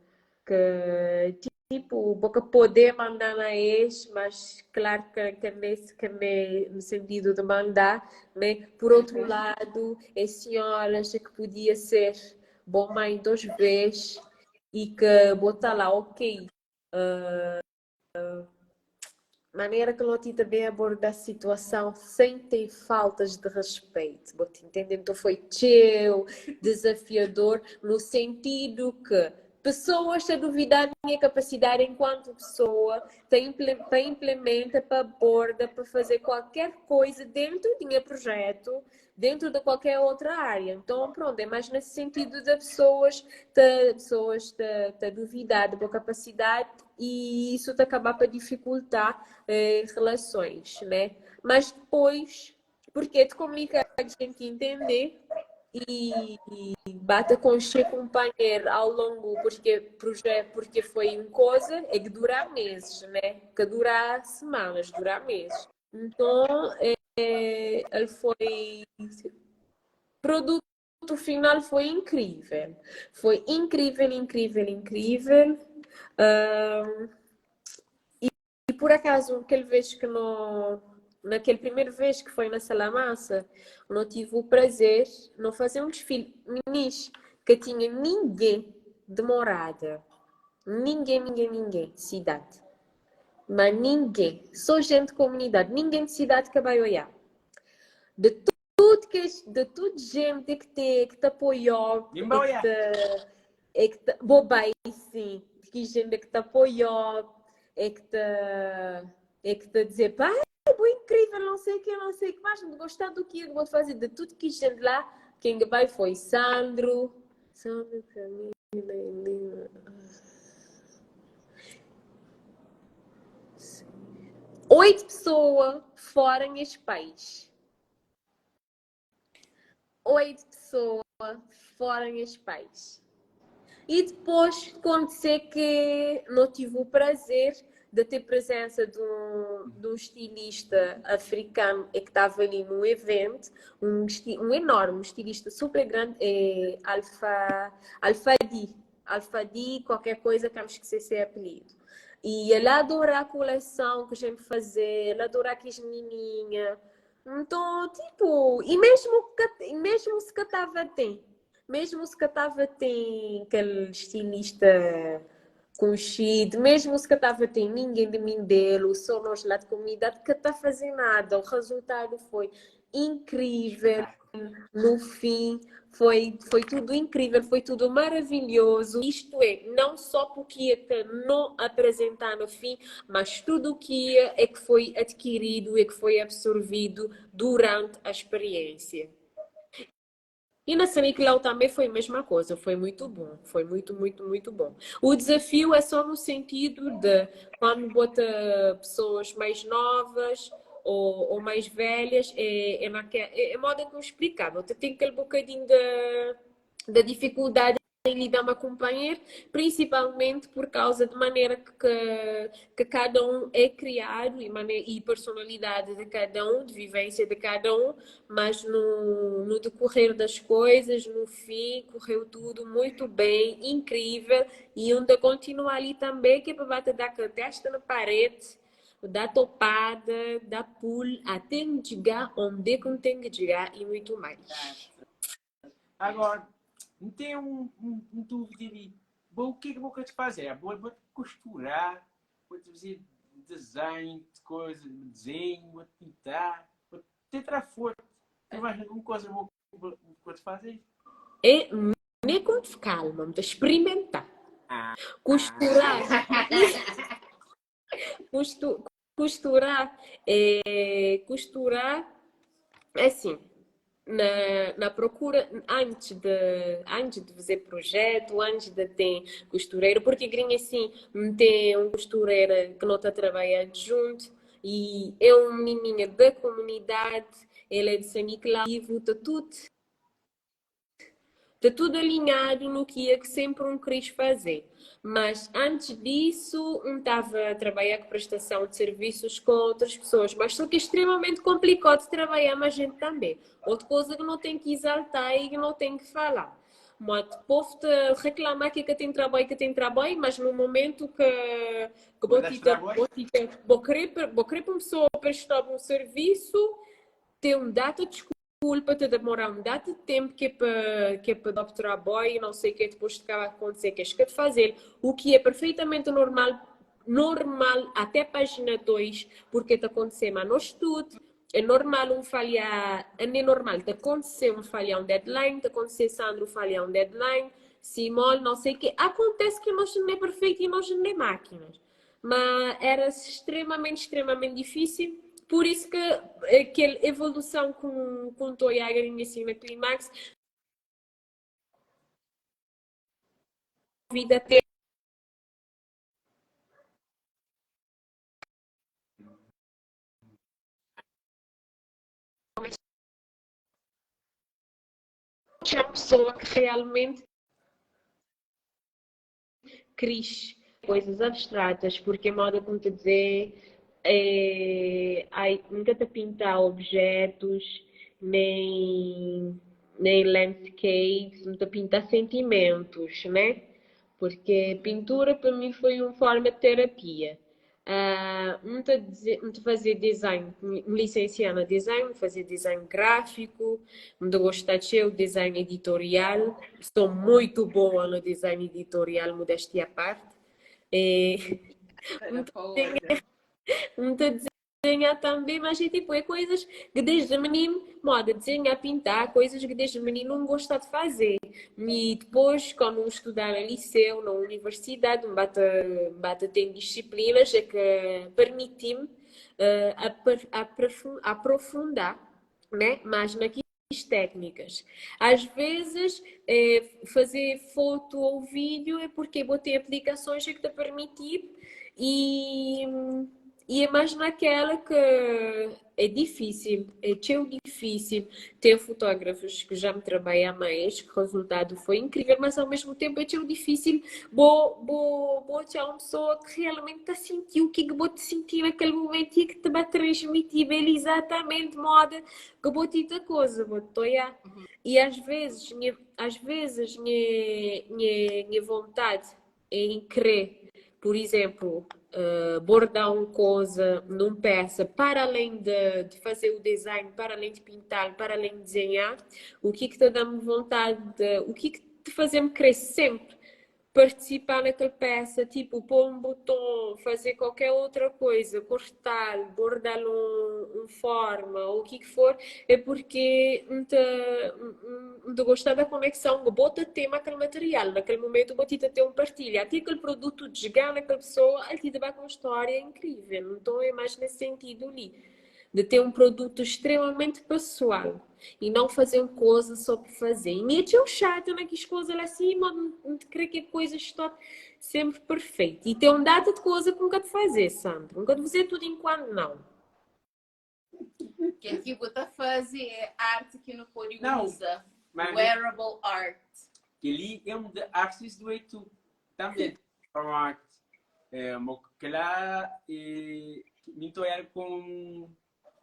que tipo, boca poder mandar na ex, mas claro que, que nesse que ne, no sentido de mandar, né? Por outro uhum. lado, é senhoras que podia ser bom mãe duas vezes e que botar lá, ok, uh, maneira que Loti também aborda a situação sem ter faltas de respeito. Vou te entender? Então foi teu, desafiador, no sentido que pessoas a duvidar da minha capacidade enquanto pessoa, para implementa, para aborda, para fazer qualquer coisa dentro do meu projeto, dentro de qualquer outra área. Então, pronto, é mais nesse sentido de pessoas te, pessoas te, te duvidar da boa capacidade e isso te acabar para dificultar eh, relações, né? Mas depois, porque te comunica a gente entender e, e bate com o companheiro ao longo, porque projeto, porque foi uma coisa é que dura meses, né? Que dura semanas, dura meses. Então, é, ele foi. Produto final foi incrível. Foi incrível, incrível, incrível. Um, e, e, por acaso, aquele vez que no, naquele primeiro vez que foi na Salamansa, não tive o prazer de não fazer um desfile. Meninos, que tinha ninguém de morada. Ninguém, ninguém, ninguém. Cidade. Mas ninguém, só gente de comunidade, ninguém de cidade que vai olhar. De tudo que de tudo gente que te, que te apoiou, que te, É que ta, bo bai sim, ki gente que ta apoiou, é que ta, é que ta dizer, pai, bo incrível, não sei o que, não sei o que mais, não gostar do que eu vou fazer, de tudo que gente lá, quem que vai foi Sandro, Sandro, Camila, Helena. Oito pessoas fora neste país. Oito pessoas fora neste país. E depois acontecer que não tive o prazer de ter presença de um estilista africano que estava ali no evento, um enorme estilista super grande, é Alfa, Alfadi, Alfadi, qualquer coisa que eu me esqueci esse apelido. E ele adora a coleção que a gente fazia, ele adora aquelas menininhas. Então, tipo, e mesmo, que, mesmo se catava tem, mesmo se catava tem aquele estilista conhecido, mesmo se catava tem ninguém de Mindelo, só nós lá de comunidade que está fazendo nada. O resultado foi incrível. No fim, foi tudo incrível, foi tudo maravilhoso. Isto é, não só porque é que não apresentar no fim, mas tudo o que é que foi adquirido e que foi absorvido durante a experiência. E na São Nicolau também foi a mesma coisa, foi muito bom, foi muito, muito, muito bom. O desafio é só no sentido de quando bota pessoas mais novas ou mais velhas, é modo que eu explicava, você tem aquele bocadinho da dificuldade em lidar com companheiro, principalmente por causa de maneira que cada um é criado e personalidade de cada um, de vivência de cada um, mas no decorrer das coisas, no fim, correu tudo muito bem, incrível, e onde continua ali também, que é para bater da testa na parede, dar topada, dar pulo, até chegar onde é que tem que chegar e muito mais. Agora, não tem um dúvida ali. Bom, o que é que eu vou te fazer? Vou costurar, vou fazer desenho de coisa, desenho, vou pintar, vou tentar forte. Tem mais alguma coisa que vou te fazer? É, nem com calma, vou experimentar. Costurar. Costurar, é, costurar, é assim, na procura, antes de fazer projeto, antes de ter costureiro, porque grinha assim, tem um costureira que não está trabalhando junto, e é um menininha da comunidade, ele é de São Nicolau, e está tudo, tá tudo alinhado no que é que sempre um quis fazer. Mas antes disso, um estava a trabalhar com prestação de serviços com outras pessoas, mas só que é extremamente complicado de trabalhar com a gente também. Outra coisa que não tem que exaltar e que não tem que falar. Mas o povo te reclama que tem trabalho, que tem trabalho, mas no momento que Mas dá trabalho? vou querer, vou querer para uma pessoa prestar um serviço, tem um data de desculpa, te demorar um data de tempo que é para dar trabalho e não sei o que depois te acaba a acontecer, que és que de fazer, o que é perfeitamente normal, normal até página 2, porque te acontecer, mas no estudo, é normal um falhar, é nem normal, te acontecer um falhar um deadline, te acontecer Sandro falhar um deadline, Simone, não sei o que, acontece que nós não é perfeito e nós não é máquinas, mas era extremamente, extremamente difícil. Por isso que aquela evolução com Toyaga em cima Climax, vida ter uma pessoa que realmente cresce coisas abstratas, porque a moda, como te dizer, é, ai, nunca te pintar objetos, nem landscapes, nunca pintar sentimentos, né? Porque pintura para mim foi uma forma de terapia. Muito fazer design, me licenciar no design, fazer design gráfico, muito gostar de design editorial, estou muito boa no design editorial, modéstia à parte. É, muito, muito desenhar também, mas é tipo, é coisas que desde menino, moda, desenhar, pintar, coisas que desde menino não gosta de fazer. E depois, quando um estudar no liceu, na universidade, um bate, bate tem disciplinas é que permitem-me aprofundar, né? Mais naquilo técnicas. Às vezes, fazer foto ou vídeo é porque vou ter aplicações que te permitir e, e é mais naquela que é difícil, é tão difícil ter fotógrafos que já me trabalham mais, que o resultado foi incrível, mas ao mesmo tempo é tão difícil vou, vou, vou ter uma pessoa que realmente está sentir o que que vou te sentir naquele momento e que te vai transmitir ele exatamente moda que vou te da coisa, vou te olhar. E às vezes, minha, às vezes, minha, minha, minha vontade é em querer, por exemplo, bordar uma coisa num peça, para além de fazer o design, para além de pintar, para além de desenhar, o que que te dá-me vontade de, o que que te faz-me querer sempre participar naquela peça, tipo, pôr um botão, fazer qualquer outra coisa, cortar, bordar um forma, ou o que que for, é porque não te, não te gostar da conexão, bota tema aquele material, naquele momento vou te ter um partilha, até aquele produto chegar naquela pessoa, ele te dá uma história incrível, então é mais nesse sentido ali, de ter um produto extremamente pessoal e não fazer uma coisa só por fazer. E me é um chato, né? Que as coisas lá assim, mas não, não te creio que a coisa está sempre perfeita. E tem um data de coisa que nunca te fazer, Sandro. Nunca te fazer tudo enquanto não. O que é que você faz é arte que não pode Não, usar. mas Wearable art. que ali é um de artistas do Eitu também. Pronto. É, mas que lá é, me olhar com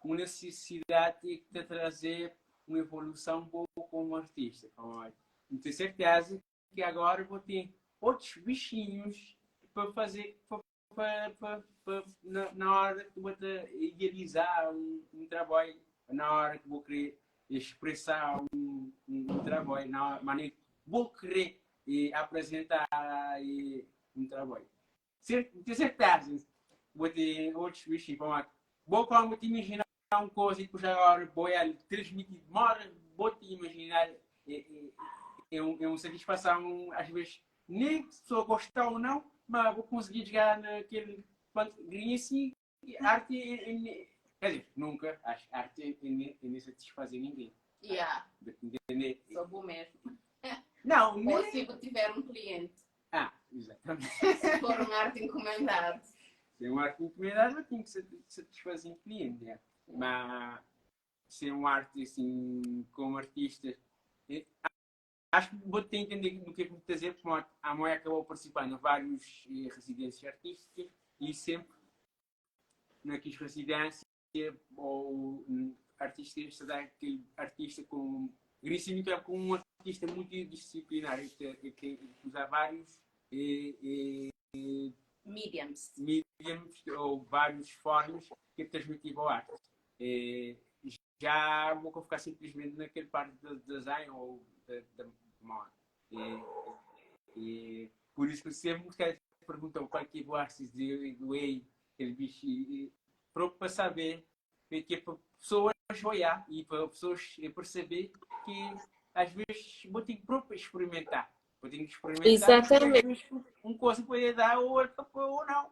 uma necessidade de trazer uma evolução boa como artista. Pronto. Não tenho certeza que agora vou ter outros bichinhos para fazer, para, para, para, na, na hora que vou te idealizar um trabalho, na hora que vou querer expressar um trabalho, na maneira que vou querer e apresentar e, um trabalho. Tenho certeza, vou ter outros bichinhos. Vou como te imaginar uma coisa e depois agora vou transmitir, demora, vou te imaginar, é uma satisfação, às vezes, nem se a pessoa gostar ou não, mas vou conseguir chegar naquele ponto. E assim, arte, quer dizer, nunca, acho que arte é nem satisfazer ninguém. Entender? Só vou mesmo. Não, Ou nem... se eu tiver um cliente. Ah, exatamente. Se for um arte encomendado. Se é um arte encomendado, eu tenho que satisfazer um cliente, né? Mas ser um arte assim, como artista, acho que vou ter que entender do que é que vou dizer, porque a mãe acabou participando em várias residências artísticas e sempre naquelas residências ou artistas, se dá aquele artista com Gríssimo é com um artista multidisciplinar que, que usa vários mediums. Mediums ou várias formas que transmitir a arte. Já vou ficar simplesmente naquele parte do design ou da moda. E por isso que sempre me quero perguntam qual que é o artista de way, aquele bicho, para saber que é para pessoas olhar e para pessoas perceber que às vezes vou ter que próprio experimentar. Vou ter que experimentar. Exatamente. Às vezes uma coisa pode dar ou outra ou não.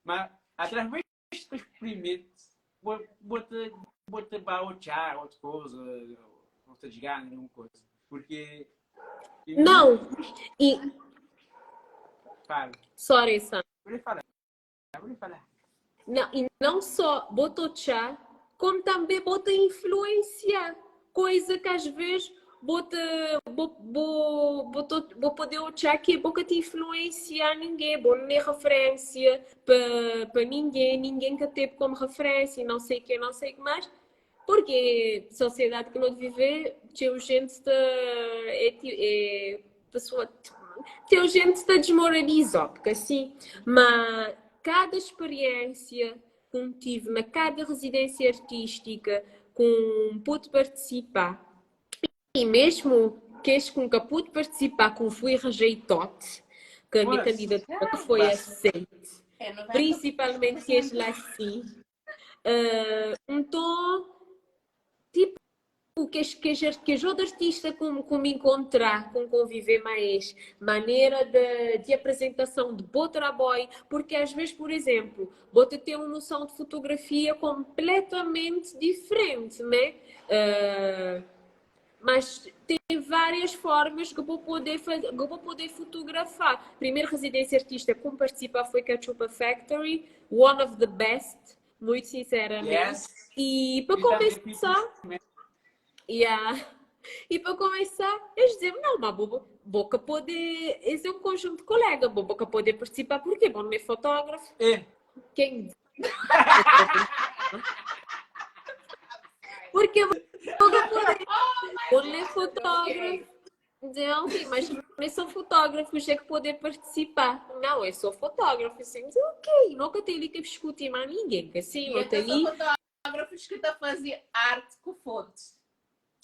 Mas através do experimento, vou te baotear outra coisa, vou te jogar alguma coisa. Porque. Não! E. Fala. Sorry, Sam. Vou falar. Vou falar. Não, e não só botou chá, como também bota influenciar. Coisa que às vezes bota, vou, vou, vou, poder achar que boca te influenciar ninguém, bom, nem referência para ninguém, ninguém que teve como referência, não sei o que, não sei o que mais. Porque a sociedade que nós vive, tem gente de, é, é, pessoa, tem gente que desmoraliza, porque assim, mas cada experiência que tive na cada residência artística, com pude participar, e mesmo que este com que pude participar, com fui rejeitado, que a minha candidatura foi aceite, É, principalmente que este lá assim. Nton, tipo, kes, kes, kes outro artista com, com me encontrar, com conviver mais, maneira de, de apresentação de bom trabalho, porque às vezes, por exemplo, você tem uma noção de fotografia completamente diferente, né? Mas tem várias formas que vou poder fazer, que vou poder fotografar. Primeira residência artista como participar foi Cachupa Factory, one of the best, muito sinceramente. Yes. E para E também começar, yeah. E para começar, eles dizem, não, mas boa, boca pode, esse é um conjunto de colegas, boca poder participar, porque bom, não é fotógrafo. É. Quem Porque boca poder, bom, não é fotógrafo. Não, sim, mas não são fotógrafos, é que poder participar. Não, eu sou fotógrafo. Assim, mas ok, nunca tenho que discutir mais ninguém, que assim, E eu eu sou tenho. fotógrafos que tá fazendo arte com fotos.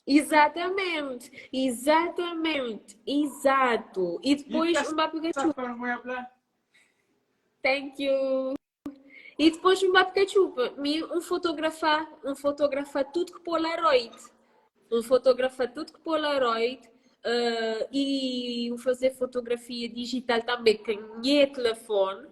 Exatamente, exatamente, exato. E E depois tá um Pikachu. para o Thank you. E depois um Pikachu, um fotografar tudo que Polaroid. Um fotografar tudo que Polaroid e um fazer fotografia digital também com o telefone.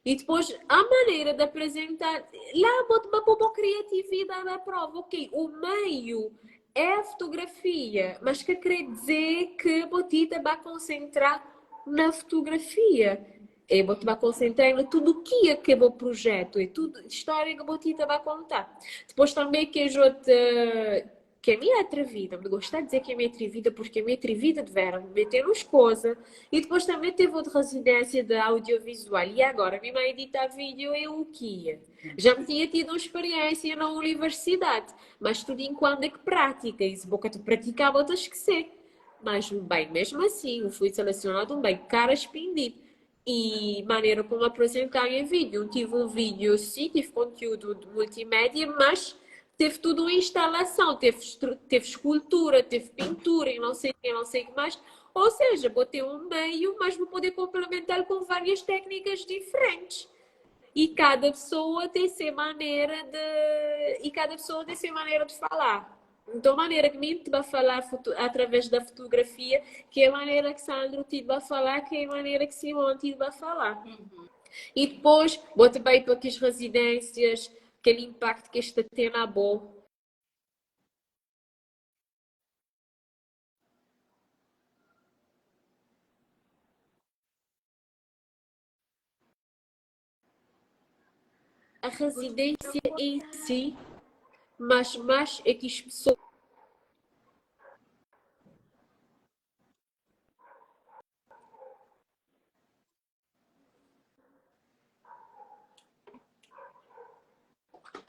E depois a maneira de apresentar, lá bota uma boa criatividade à prova. Ok, o meio é a fotografia, mas que quer dizer que Botita vai concentrar na fotografia. É, Botita vai concentrar em tudo o que é que é o projeto, é tudo, história que Botita vai contar. Depois também que eu te, que é minha atrevida, me gosto de dizer que é minha atrevida porque é minha atrevida de vera, me meter nos coisas. E depois também teve outra residência de audiovisual. E agora, minha mãe edita vídeo é o que Já me tinha tido uma experiência na universidade, mas tudo enquanto é que prática. E se boca tu praticava, vou esquecer. Mas bem, mesmo assim, eu fui selecionado um bem cara expendido. E maneira como apresentar em vídeo. Tive um vídeo, sim, tive conteúdo de multimédia, mas teve tudo uma instalação, teve, teve escultura, teve pintura e não sei o que, não sei o que mais. Ou seja, vou ter um meio, mas vou poder complementar com várias técnicas diferentes. E cada pessoa tem sua maneira de e cada pessoa tem sua maneira de falar. Então, a maneira que me vai falar através da fotografia, que é a maneira que Sandro te vai falar, que é a maneira que Simone te vai falar. E depois, bota bem para que as residências, aquele impacto que esta tem na boa. A residência em si, mas mais é que as pessoas.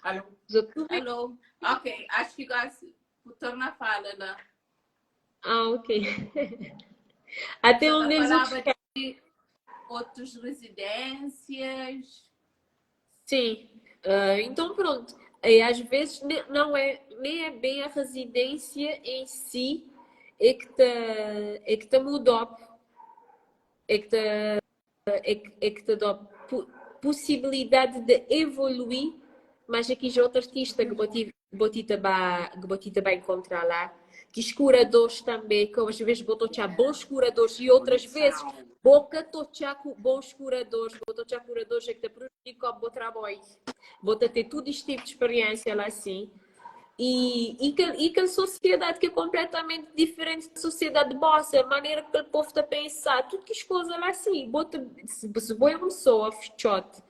Alô? Alô? Ok, acho que torna a fala lá. Ah, ok. Até onde eles falava de outras residências. Sim. Então pronto. E às vezes não é, nem é bem a residência em si é que te, é que te mudou, é que te, é que te dá possibilidade de evoluir, mas aqui já outro artista que botita ba, que botita vai encontrar lá, que os curadores também, que às vezes botou já bons curadores e outras vezes boca tochar com bons curadores, botou já curadores é que te prejudica o trabalho. Bota ter todo este tipo de experiência lá assim. E que a sociedade que é completamente diferente da sociedade bossa, a maneira que o povo está a pensar, tudo que as coisas lá assim, bota, se boa uma pessoa, fechota,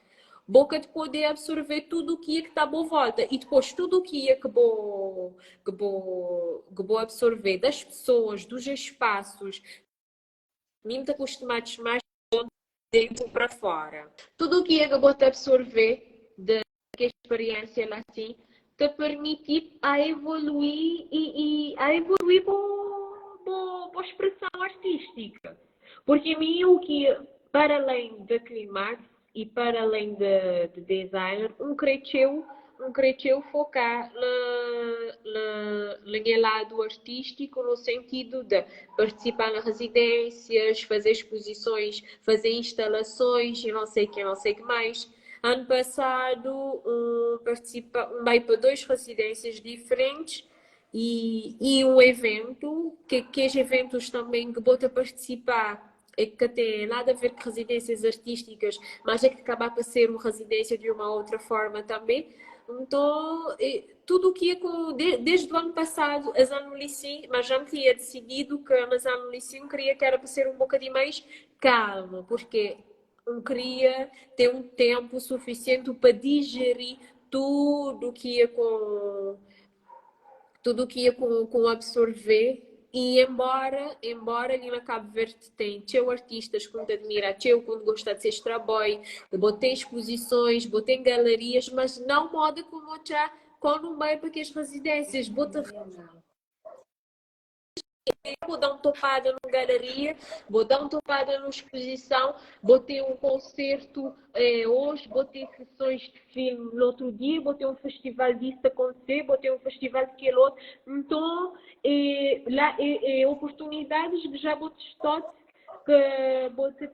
boca de poder absorver tudo o que é que está à boa volta e depois tudo o que é que vou, que vou, que vou absorver das pessoas, dos espaços, mim te acostumados mais dentro para fora. Tudo o que é que vou te absorver da experiência lá assim, te permitir a evoluir e a evoluir com a expressão artística. Porque a mim o que, para além de climax e para além de designer, um cresceu focar no lado artístico, no sentido de participar nas residências, fazer exposições, fazer instalações e não sei o que, não sei o que mais. Ano passado, partisipa, N bai pa dois residências diferentes e, e um evento, que kes eventos também que bo ta partisipa é que ka ten nada a ver ku residências artísticas, mas é que kaba pa ser um residência de uma outra forma também. Então, tudo o que é com, desde o ano passado, as ano li sim, mas já me tinha decidido que mas ano li sim, queria que era para ser um bocadinho mais calmo, porque não queria ter um tempo suficiente para digerir tudo que ia com tudo que ia com, com absorver e embora embora ali na Cabo Verde tem teu artistas que te admira, teu que gosta de ser trabalho, botei exposições, botei galerias, mas não moda como já quando vai para que as residências, bota vou dar um topada numa galeria, vou dar um topada numa exposição, vou ter um concerto eh, hoje, vou ter sessões de filme no outro dia, vou ter um festival disso acontecer, vou ter um festival daquele outro. Então, eh, lá, eh, eh, oportunidades que já vou testar, que vou ter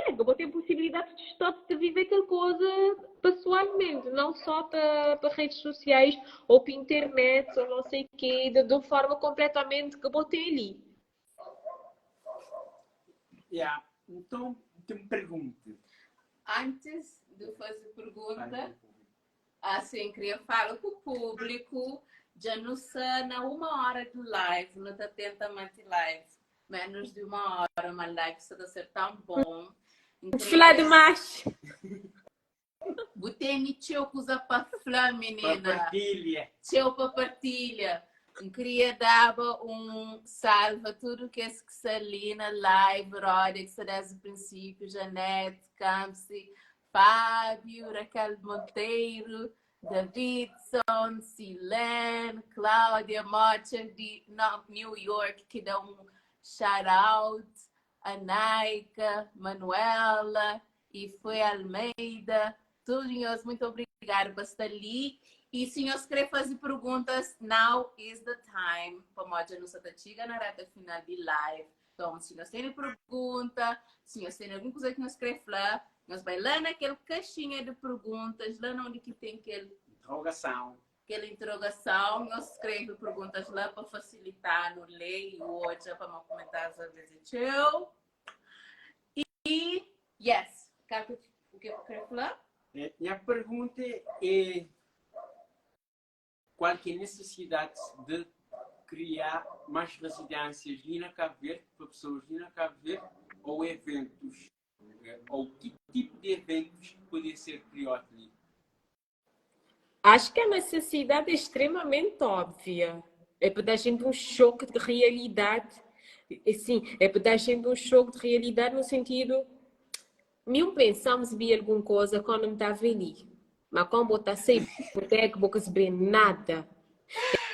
que vou ter possibilidade de estar de viver aquela coisa pessoalmente, não só para, para redes sociais ou para internet ou não sei o quê, de, de forma completamente que botei ali. Yeah. Então, tem uma pergunta. Antes de fazer pergunta, assim, queria falar com o público, já não sei, na uma hora de live, não está tenta manter live. Menos de uma hora, uma live está a ser tão bom. Fla demais. Botei txeu kuza pa fla, menina. Pa partilha. Txeu pa partilha. N queria daba um salve a tudo que esse que está ali na live, roda, que está desde o princípio, Janete, Campsi, Fábio, Raquel Monteiro, Davidson, Silene, Cláudia Mocha de New York, que dá um shout out, a Naika, Manuela e foi Almeida. Todos muito obrigado por estar ali. E se nós querer fazer perguntas, now is the time. Para nós chega na reta final de live. Então, se nós têm pergunta, se nós têm alguma coisa que nós queremos falar, nós vai lá naquele caixinha de perguntas, lá onde que tem aquele interrogação. Aquela interrogação, nós escreve perguntas lá para facilitar no ler e hoje para não comentar às vezes eu. E, yes, o que eu quero falar? É, minha pergunta é qual que é a necessidade de criar mais residências ali na Cabo Verde, para pessoas ali na Cabo Verde, ou eventos? Ou que tipo de eventos poderia ser criado ali? Acho que a necessidade é extremamente óbvia. É para dar gente um choque de realidade. Sim, é para dar gente um choque de realidade no sentido. Nenhum pensamos ver alguma coisa quando não estava ali. Mas quando botar sem boteco, boca se bem nada.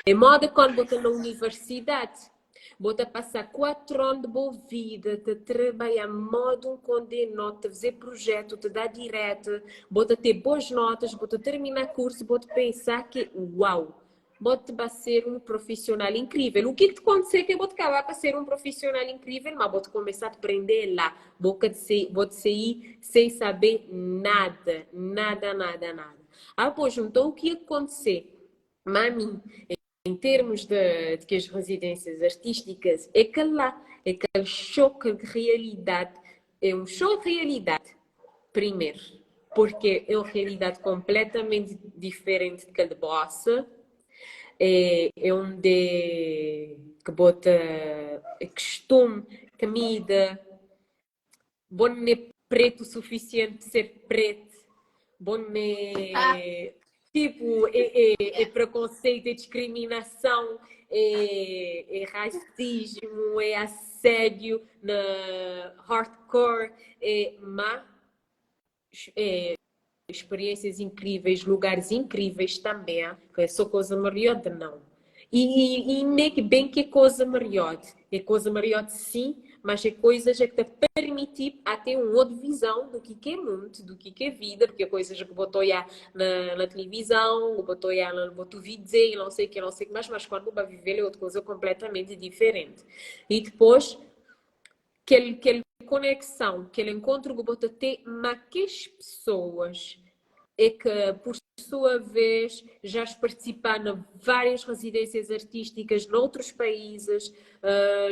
É moda quando bota na universidade. Bota passar 4 anos de boa vida, te trabalhar modo um condenado, te fazer projeto, te dar direto, bota ter boas notas, bota terminar curso, bota pensar que, uau, bota vai ser um profissional incrível. O que te acontecer que bota acabar para ser um profissional incrível, mas bota começar a aprender lá, bota sair sem saber nada, nada, nada, nada. Ah, pois, então o que ia acontecer? Mami, em termos de que as residências artísticas, é aquele lá, é aquele choque de realidade, é um choque de realidade, primeiro, porque é uma realidade completamente diferente daquele de bossa, é onde que bota é costume, comida, bom é preto o suficiente para ser preto, bom é tipo, é preconceito, é discriminação, é racismo, é assédio na hardcore, é má, é, experiências incríveis, lugares incríveis também, que é só coisa melhor não. E nem que bem que é coisa melhor, é coisa melhor sim, mas é coisas que te permitir a ter uma outra visão do que é mundo, do que é vida, porque é coisas que botou já na televisão, que botou já no botou dizer, não sei o que, não sei o que mais, mas quando vai viver é outra coisa completamente diferente. E depois, aquele conexão, aquele encontro que bota ter com aquelas pessoas. é que, por sua vez, já participar na várias residências artísticas noutros países,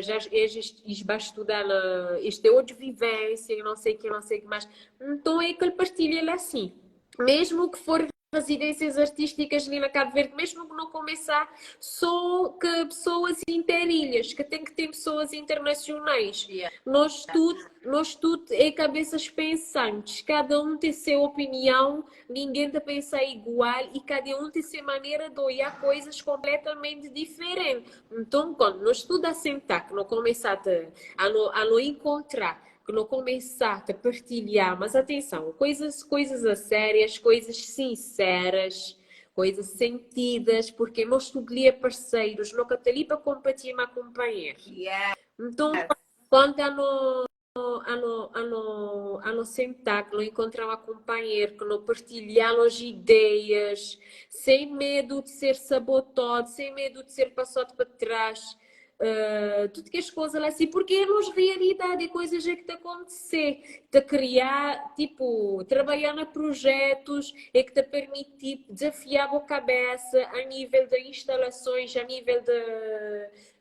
já és vai estudar na, este é outra vivência, não sei o que, não sei o que mais. Então é que ele partilha ele assim. Mesmo que for residências artísticas ali na Cabo Verde, mesmo que não começar, só que pessoas interilhas, que tem que ter pessoas internacionais. Yeah. Nós tudo é cabeças pensantes, cada um tem sua opinião, ninguém tá pensa igual e cada um tem sua maneira de olhar coisas completamente diferentes. Então, quando nós tudo a sentar, que não começar a não encontrar, que não começar a partilhar, mas atenção, coisas a sérias, coisas sinceras, coisas sentidas, porque nós tudo ali é parceiros, nunca tá ali para competir com companheiro. Então, quando a não sentar, que não encontrar um companheiro, que não partilhar as ideias, sem medo de ser sabotado, sem medo de ser passado para trás, tudo que as coisas lá assim, porque é nos realidade, é coisas é que te acontecer, te criar, trabalhar na projetos, é que te permite desafiar a cabeça a nível de instalações, a nível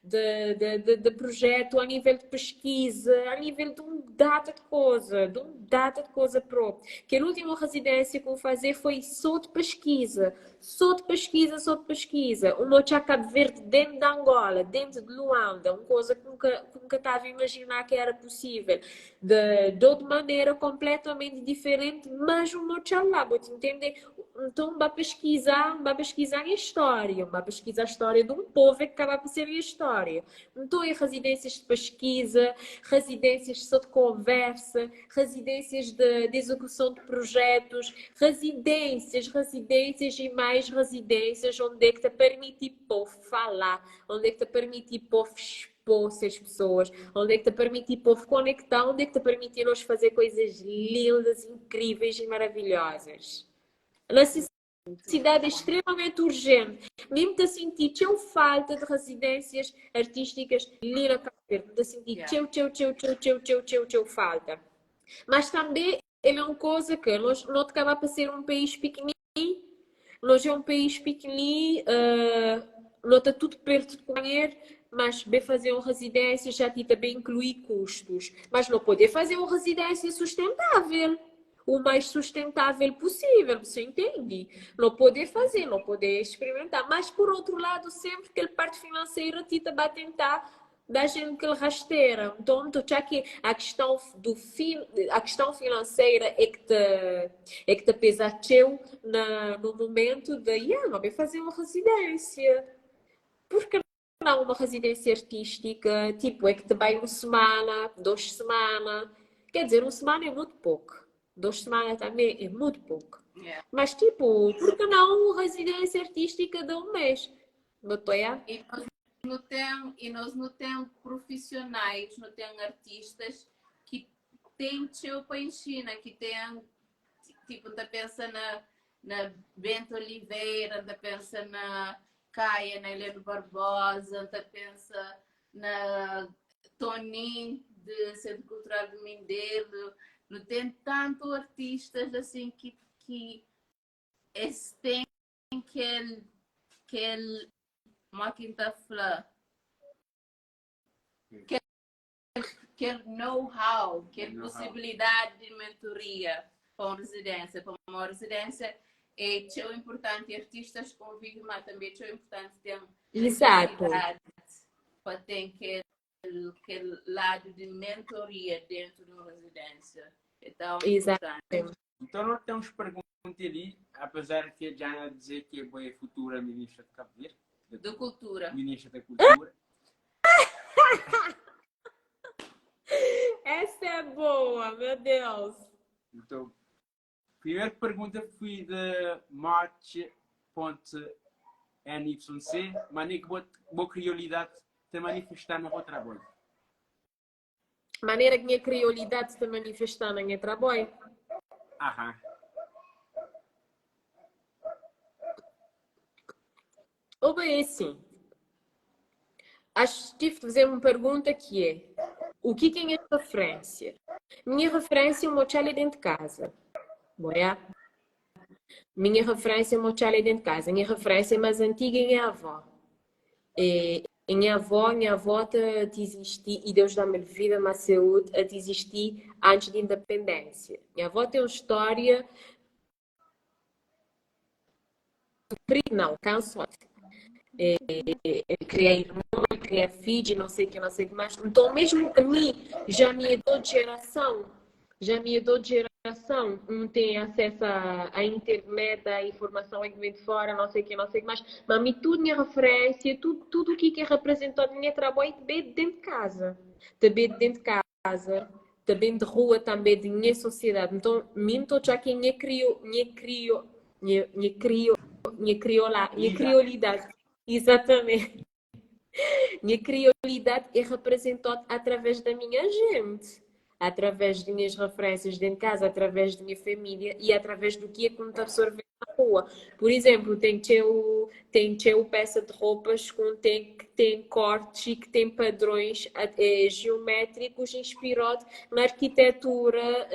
de projeto, a nível de pesquisa, a nível de um data de coisa, de um data de coisa própria. Que a última residência que eu vou fazer foi só de pesquisa, só de pesquisa, só de pesquisa. Uma tinha Cabo Verde dentro de Angola, dentro de Luanda, uma coisa que nunca estava a imaginar que era possível. De outra maneira completamente diferente, mas uma tinha lá, vou te entender. Então, vai pesquisar a história, vai pesquisar a história de um povo que acaba por ser a história. Então, em residências de pesquisa, residências só de conversa, residências de execução de projetos, residências, residências e mais residências, onde é que te permite povo falar, onde é que te permite povo expor as pessoas, onde é que te permite povo conectar, onde é que te permite nós fazer coisas lindas, incríveis e maravilhosas. A necessidade é extremamente urgente. Mesmo te sentir tchau falta de residências artísticas ali na Cabo Verde, te sentir tchau, tchau, tchau, tchau, tchau, tchau, tchau, tchau falta. Mas também é uma coisa que nós não acaba por ser um país pequenininho, nós é um país pequenininho, não está tudo perto de comer, mas bem fazer uma residência já te também inclui custos. Mas não poder fazer uma residência sustentável, o mais sustentável possível, você entende? Não poder fazer, não poder experimentar. Mas, por outro lado, sempre que ele parte financeira, te vai tentar dar gente que ele rasteira. Então, então, já que a questão do fin, a questão financeira é que te, é que te pesa teu na, no momento de, yeah, não vai fazer uma residência. Porque não uma residência artística, é que também uma semana, 2 semanas. Quer dizer, uma semana é muito pouco. 2 semanas também é muito pouco. Mas, por que não uma residência artística de um mês? Não tô a? E nós não tem, e nós não temos profissionais, não tem artistas que têm teu para ensinar, que têm, tá pensa na Bento Oliveira, tá pensa na Caia, na Helena Barbosa, tá pensa na Tony, de Centro Cultural do Mindelo. Não tem tanto artistas assim que esse tem aquele uma quinta flor, aquele know-how, aquele Know-how. possibilidade de mentoria para uma residência. Para uma residência é tão importante artistas convivem, mas também é tão importante ter possibilidade para ter aquele lado de mentoria dentro de uma residência. É tão importante. Então nós temos perguntas ali, apesar que a Diana dizer que é boa futura ministra de Cabo Verde. Da Cultura. Ministra da Cultura. Essa é boa, meu Deus. Então, primeira pergunta foi de March ponto N Y C. Maneira que boa criolidade te manifestar na outra trabalho. Maneira que minha criolidade se manifestar na minha trabalho. Ou bem, assim, acho que tive de fazer uma pergunta que é: o que é a minha referência? Minha referência é o meu tchale dentro de casa. Boa? Minha referência é motxala dentro de casa. Minha referência mais antiga é minha avó. E, minha avó te existi, e Deus dá-me vida, mais saúde, a te existir antes da independência. Minha avó tem uma história. Não, canso. É, criei irmão, criei filho, não sei o que, não sei o que mais. Então, mesmo a mim, já me dou de geração, já me dou de geração, não tem acesso à internet, à informação que vem de fora, não sei o que, não sei o que mais. Mas a mim, tudo minha referência, tudo, tudo o que é representado na minha trabalho, é dentro de casa. Também dentro de casa, também de rua, também de minha sociedade. Então, mim estou já que minha crioula, minha criolidade. Exatamente. Minha criolidade é representada através da minha gente, através de minhas referências dentro de casa, através da minha família e através do que é que me absorve na rua. Por exemplo, tem peça de roupas com tem, que tem cortes e que tem padrões geométricos inspirados na arquitetura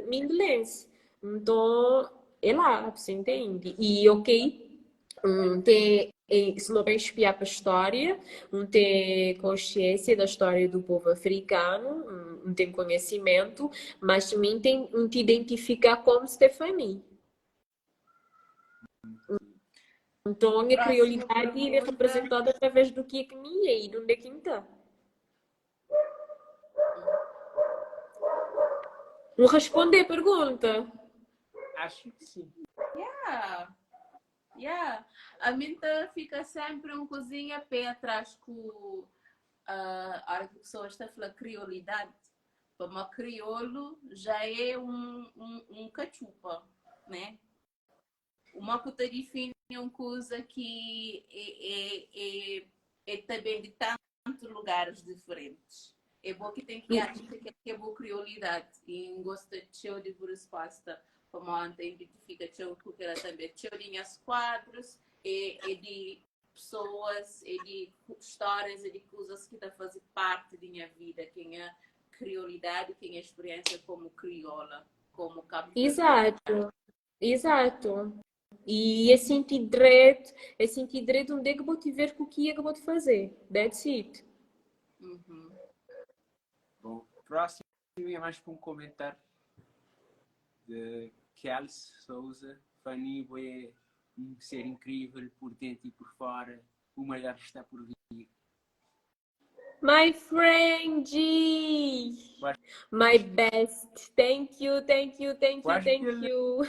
mindelense. Então, é lá, você entende? E ok, tem, se não bem espiar para a história, um tem consciência da história do povo africano, um tem conhecimento, mas também tem um te identificar como Stephanie. Então, a minha criolidade é representada através do que é que me é e de onde é que está. Não responder a pergunta. Acho que sim. Yeah. A mim fica sempre um cozinha pé atrás com a hora que a pessoa está a falar criolidade. Para uma crioulo já é um cachupa, né? Uma puta define uma coisa que é também de tantos lugares diferentes. É bom que tem que achar que é boa criolidade e gosta de resposta como ontem identifica porque ela também cheio de quadros e de pessoas e de histórias e de coisas que tá fazendo parte da minha vida, quem é criolidade, quem é experiência como crioula, como cabo. Exato. E é sentir direito, é sentir direito onde é que vou te ver com o que é que vou te fazer. That's it. Bom, próximo é mais para um comentário de Kels Souza. Fanny é um ser incrível por dentro e por fora. O melhor está por vir. My friend, my best. Thank you, thank you, thank you, thank you.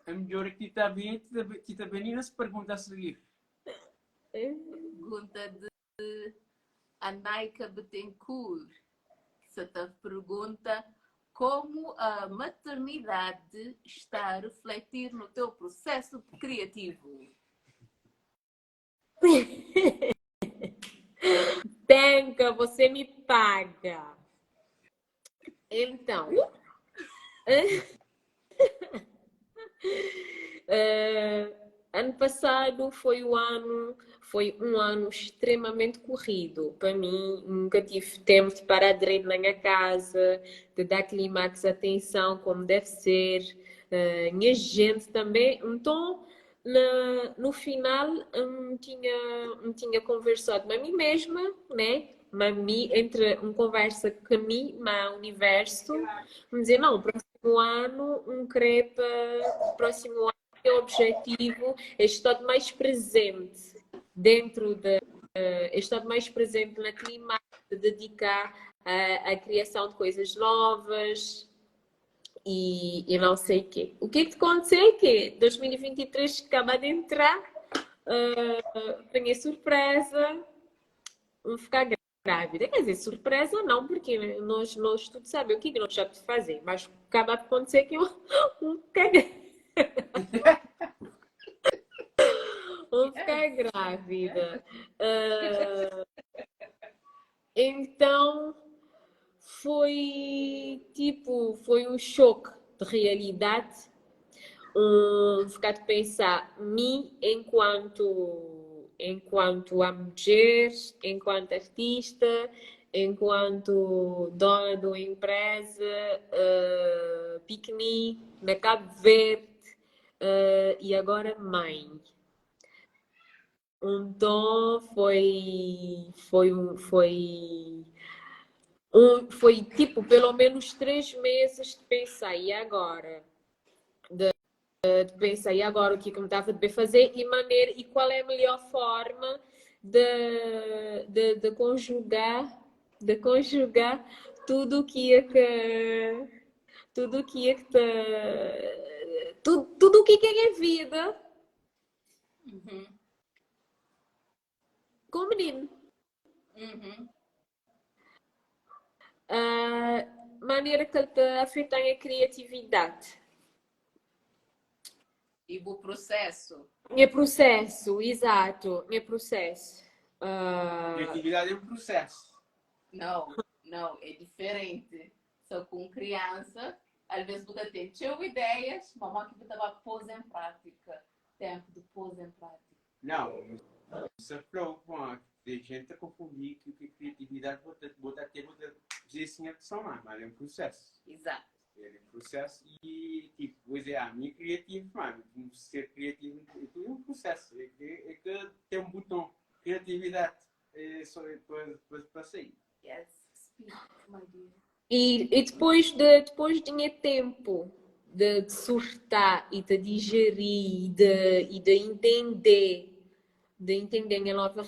A melhor que está bem, que está bem, não se pergunta a seguir. Pergunta de Anaika Betancourt. Você pergunta como a maternidade está a refletir no teu processo criativo. Tenca, você me paga. Então, ano passado foi um ano extremamente corrido. Para mim, nunca tive tempo de parar direito na minha casa, de dar clímax atenção como deve ser. Minha gente também. Então, no final, tinha conversado com a mim mesma, né? Mas mim, entre uma conversa com a mim, mas o universo, me dizer, não, próximo ano, um crepa, próximo ano, o objetivo é estar mais presente dentro de, estar mais presente na clima, de dedicar à criação de coisas novas e não sei o quê. O que é que aconteceu é que 2023 acaba de entrar, para minha surpresa, vou ficar grávida. Quer dizer, surpresa não, porque nós tudo sabemos o que é que nós já de fazer, mas acaba de acontecer que eu um ficar grávida. Então foi tipo, foi um choque de realidade. Um ficar de pensar mim enquanto a mulher, enquanto artista, enquanto dona de uma empresa, piquenique na Cabo Verde. E agora mãe. Então foi foi um foi um foi tipo pelo menos 3 meses de pensar e agora de pensar e agora o que é que me estava de fazer e maneira e qual é a melhor forma de conjugar tudo o que é que te, tudo o que é vida com o menino. Maneira que ele te afeta a criatividade. E o processo. Meu processo, exato, meu processo. Criatividade é um processo. Não, não, é diferente. Só com criança, às vezes você tem tcheu ideias, mamãe que você vai pôr em prática. Tempo de pôr em prática. Não, você falou, bom, tem gente a confundir que criatividade bota ter, bota dizer assim a pessoa, mas é um processo. Exato. É um processo e, tipo, pois é, a minha criativo, mano, ser criativo é um processo. É que tem um botão, criatividade, é só depois sair. Yes, speak, my dear. E depois tinha tempo de surtar e de digerir e de entender a nova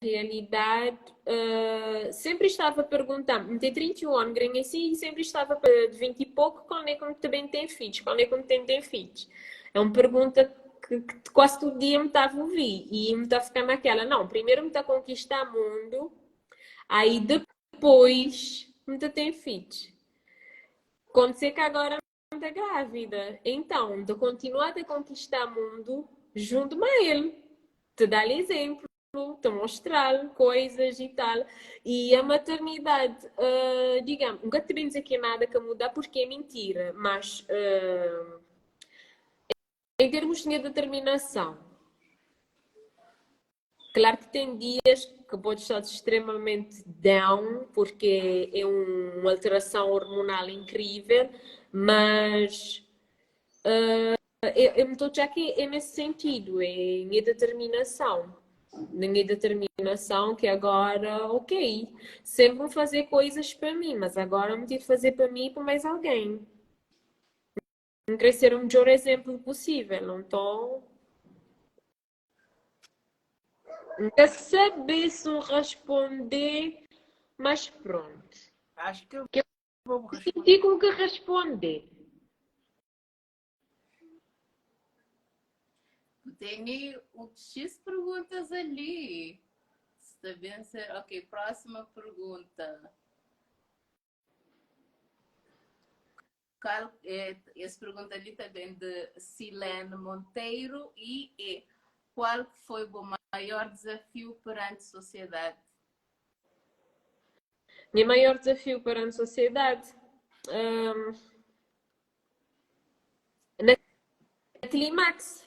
realidade, sempre estava a perguntar, me tem 31 anos, ganhei assim, e sempre estava de 20 e pouco, quando é que também tem filhos? Quando é que tem filhos? É uma pergunta que quase todo dia me estava a ouvir e me está a ficar naquela, não, primeiro me está a conquistar o mundo, aí depois me tem filhos. Quando sei que agora está grávida, então, de continuar a conquistar o mundo junto a ele, te dar exemplo, te mostrar coisas e tal. E a maternidade, digamos, nunca te bem dizer que é nada que mudar porque é mentira, mas em termos de determinação, claro que tem dias que pode estar extremamente down, porque é uma alteração hormonal incrível, mas eu me estou já que é nesse sentido, é minha determinação. Minha determinação que agora, ok, sempre vou fazer coisas para mim, mas agora me tive de fazer para mim e para mais alguém. Não querer ser o melhor exemplo possível, então nunca saber se responder, mas pronto. Acho que eu Que vou responder. senti com que responder. Tem um X perguntas ali. Está bem ser. Ok, próxima pergunta. Qual é, essa pergunta ali também de Silene Monteiro e é, qual foi o maior desafio perante a sociedade? Meu maior desafio perante a sociedade? Na Climax.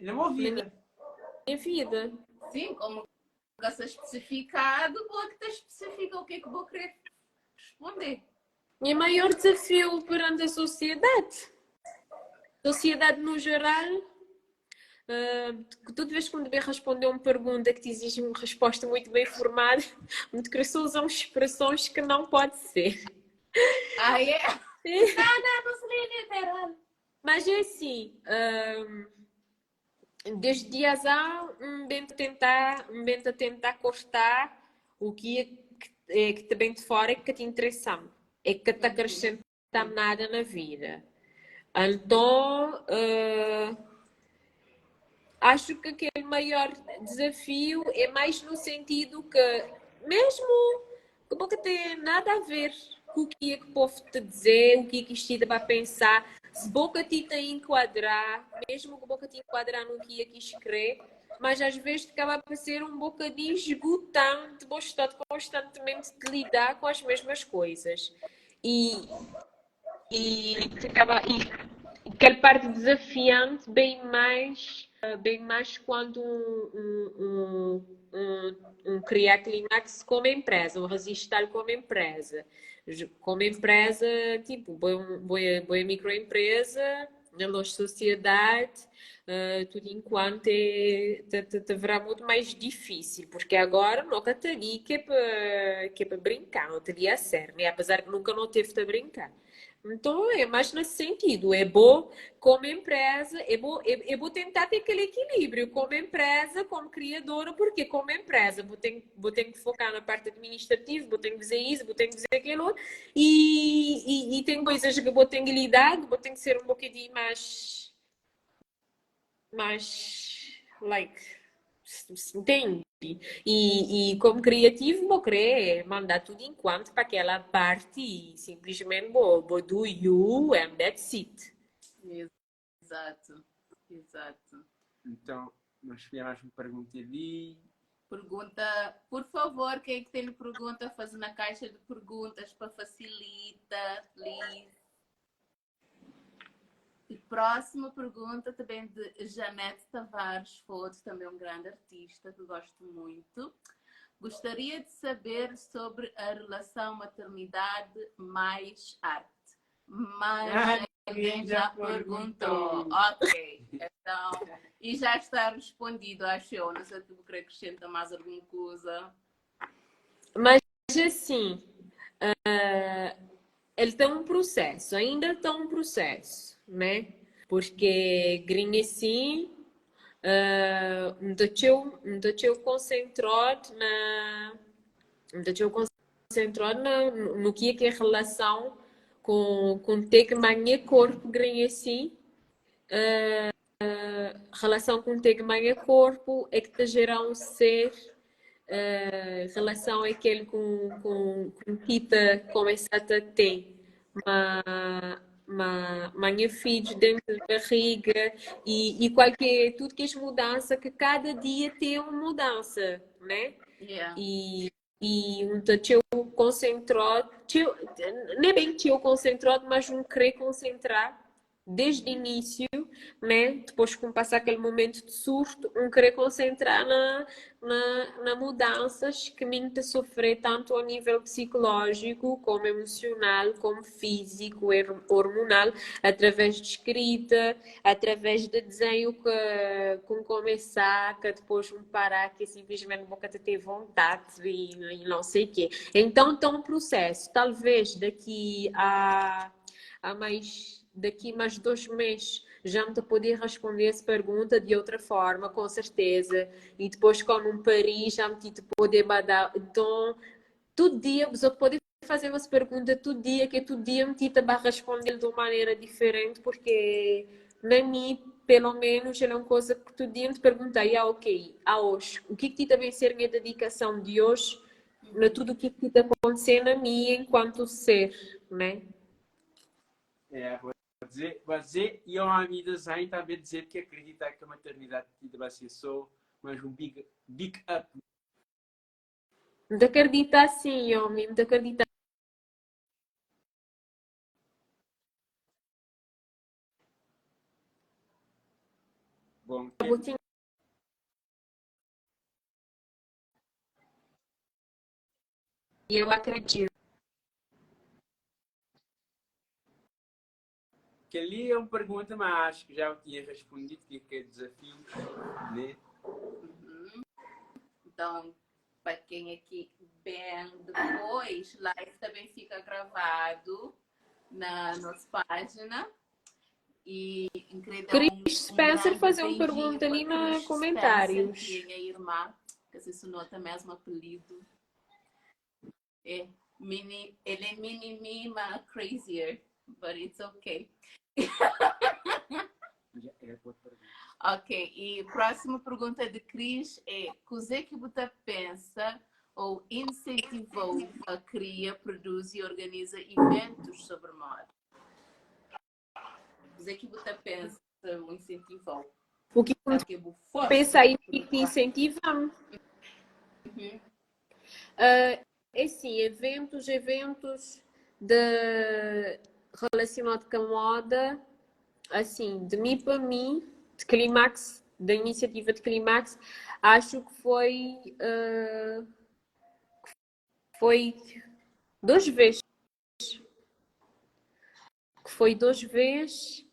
Na minha vida. Minha vida. Sim, como está especificado, boa que te especifica o que é que vou querer responder. Meu maior desafio perante a sociedade. Sociedade no geral, toda vez que me deve responder uma pergunta que te exige uma resposta muito bem formada, muito que usam expressões que não pode ser. Ah, é? Não, não seria literal. Mas é assim, desde dias há um bem tentar cortar o que é que também de fora é que te interessa, é que te acrescenta nada na vida. Então, acho que aquele maior desafio é mais no sentido que, mesmo que nunca tem nada a ver com o que é que o povo te dizer, o que é que isto vai pensar, se boca te tem enquadrar, mesmo que boca te enquadrar no que é que escrever, mas às vezes acaba por ser um bocadinho esgotante, estar constantemente de lidar com as mesmas coisas. E acaba, e aquela parte desafiante bem mais quando um criar clímax como empresa, um resistir como empresa. Como empresa, tipo, boa, boa, boa microempresa, Na nos sociedade, tudo enquanto é, tá, tá, tá virá muito mais difícil, porque agora nunca tá ali que é para que é para brincar, não tá ali a sério, né? Apesar que nunca não teve a brincar. Então é mais nesse sentido, é bom como empresa, é bom tentar ter aquele equilíbrio como empresa, como criadora, porque como empresa vou ter que focar na parte administrativa, vou ter que fazer isso, vou ter que fazer aquilo, e tem coisas que vou ter que lidar, vou ter que ser um bocadinho mais, like, entende? E como criativo, vou querer mandar tudo enquanto para aquela parte e simplesmente vou do you and that's it. Exato, exato. Então, nós fizemos mais uma pergunta ali. Pergunta, por favor, quem é que tem pergunta, faz na caixa de perguntas para facilita, please. E próxima pergunta também de Janete Tavares Foto, também um grande artista que gosto muito. Gostaria de saber sobre a relação maternidade mais arte. Mas alguém já perguntou. Ok, então, e já está respondido, acho eu. Não sei se tu quer acrescentar mais alguma coisa. Mas assim, ele tem um processo, ainda tem um processo, né? Porque grinha assim, não concentrado na, não concentrado na, no que é que é relação com ter que manhã corpo grinha assim, relação com ter que manhã corpo é que te gera um ser, relação é aquele com Tita começa a ter uma minha filho dentro da barriga e qualquer tudo que é mudança que cada dia tem uma mudança, né? Yeah. E um teu concentrado, teu, nem bem teu concentrado, mas um querer concentrar desde o início, né? Depois com passar aquele momento de surto, um querer concentrar na mudanças que me te sofrer tanto ao nível psicológico, como emocional, como físico, hormonal, através de escrita, através de desenho que com começar, que depois um parar, que simplesmente nunca te ter vontade e não sei o quê. Então, tem um processo. Talvez daqui a mais daqui mais 2 meses já me te poder responder essa pergunta de outra forma, com certeza. E depois, quando um Paris, já me te poder mandar. Então, todo dia, você pode fazer uma pergunta todo dia, que todo dia me te vai responder de uma maneira diferente, porque na mim, pelo menos, é uma coisa que todo dia me te pergunta, ah, ok, a hoje, o que que te também ser minha dedicação de hoje, na tudo o que que te acontecer na minha enquanto ser, né? É, vou dizer, e eu a minha design também dizer que acredita que a maternidade vai ser só mais um big up. Não acredita assim, homem, não acredita. Bom, que... Eu acredito. Que ali é uma pergunta, mas acho que já eu tinha respondido, que é desafio, né? Uhum. Então, para quem aqui bem depois, live também fica gravado na nossa página. E incrível, Chris um Spencer grande fazer uma beijinho pergunta ali para nos Chris Spencer, comentários. que é minha irmã, que se nota mesmo apelido. É, mini, ele é mini me, mas crazier, but it's okay. Ok, e próxima pergunta de Cris é: o que você pensa ou incentivou a cria, produz e organiza eventos sobre moda? O que você pensa ou incentivou? O que É que você força pensa aí a que te incentiva? Uhum. É sim, eventos de, relacionado com a moda, assim, de mim para mim, de Climax, da iniciativa de Climax, acho que foi duas vezes. Que foi duas vezes.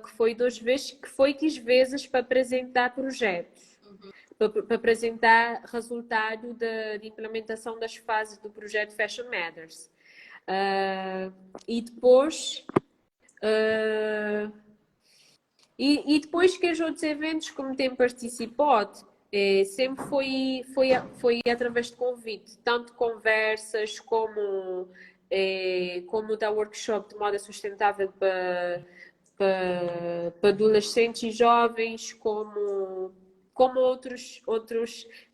que foi duas vezes, que foi quis vezes para apresentar projetos, para apresentar resultado de implementação das fases do projeto Fashion Matters. E depois e depois que os outros eventos como tem participado, sempre foi através de convite, tanto conversas como da workshop de moda sustentável para adolescentes e jovens, como outros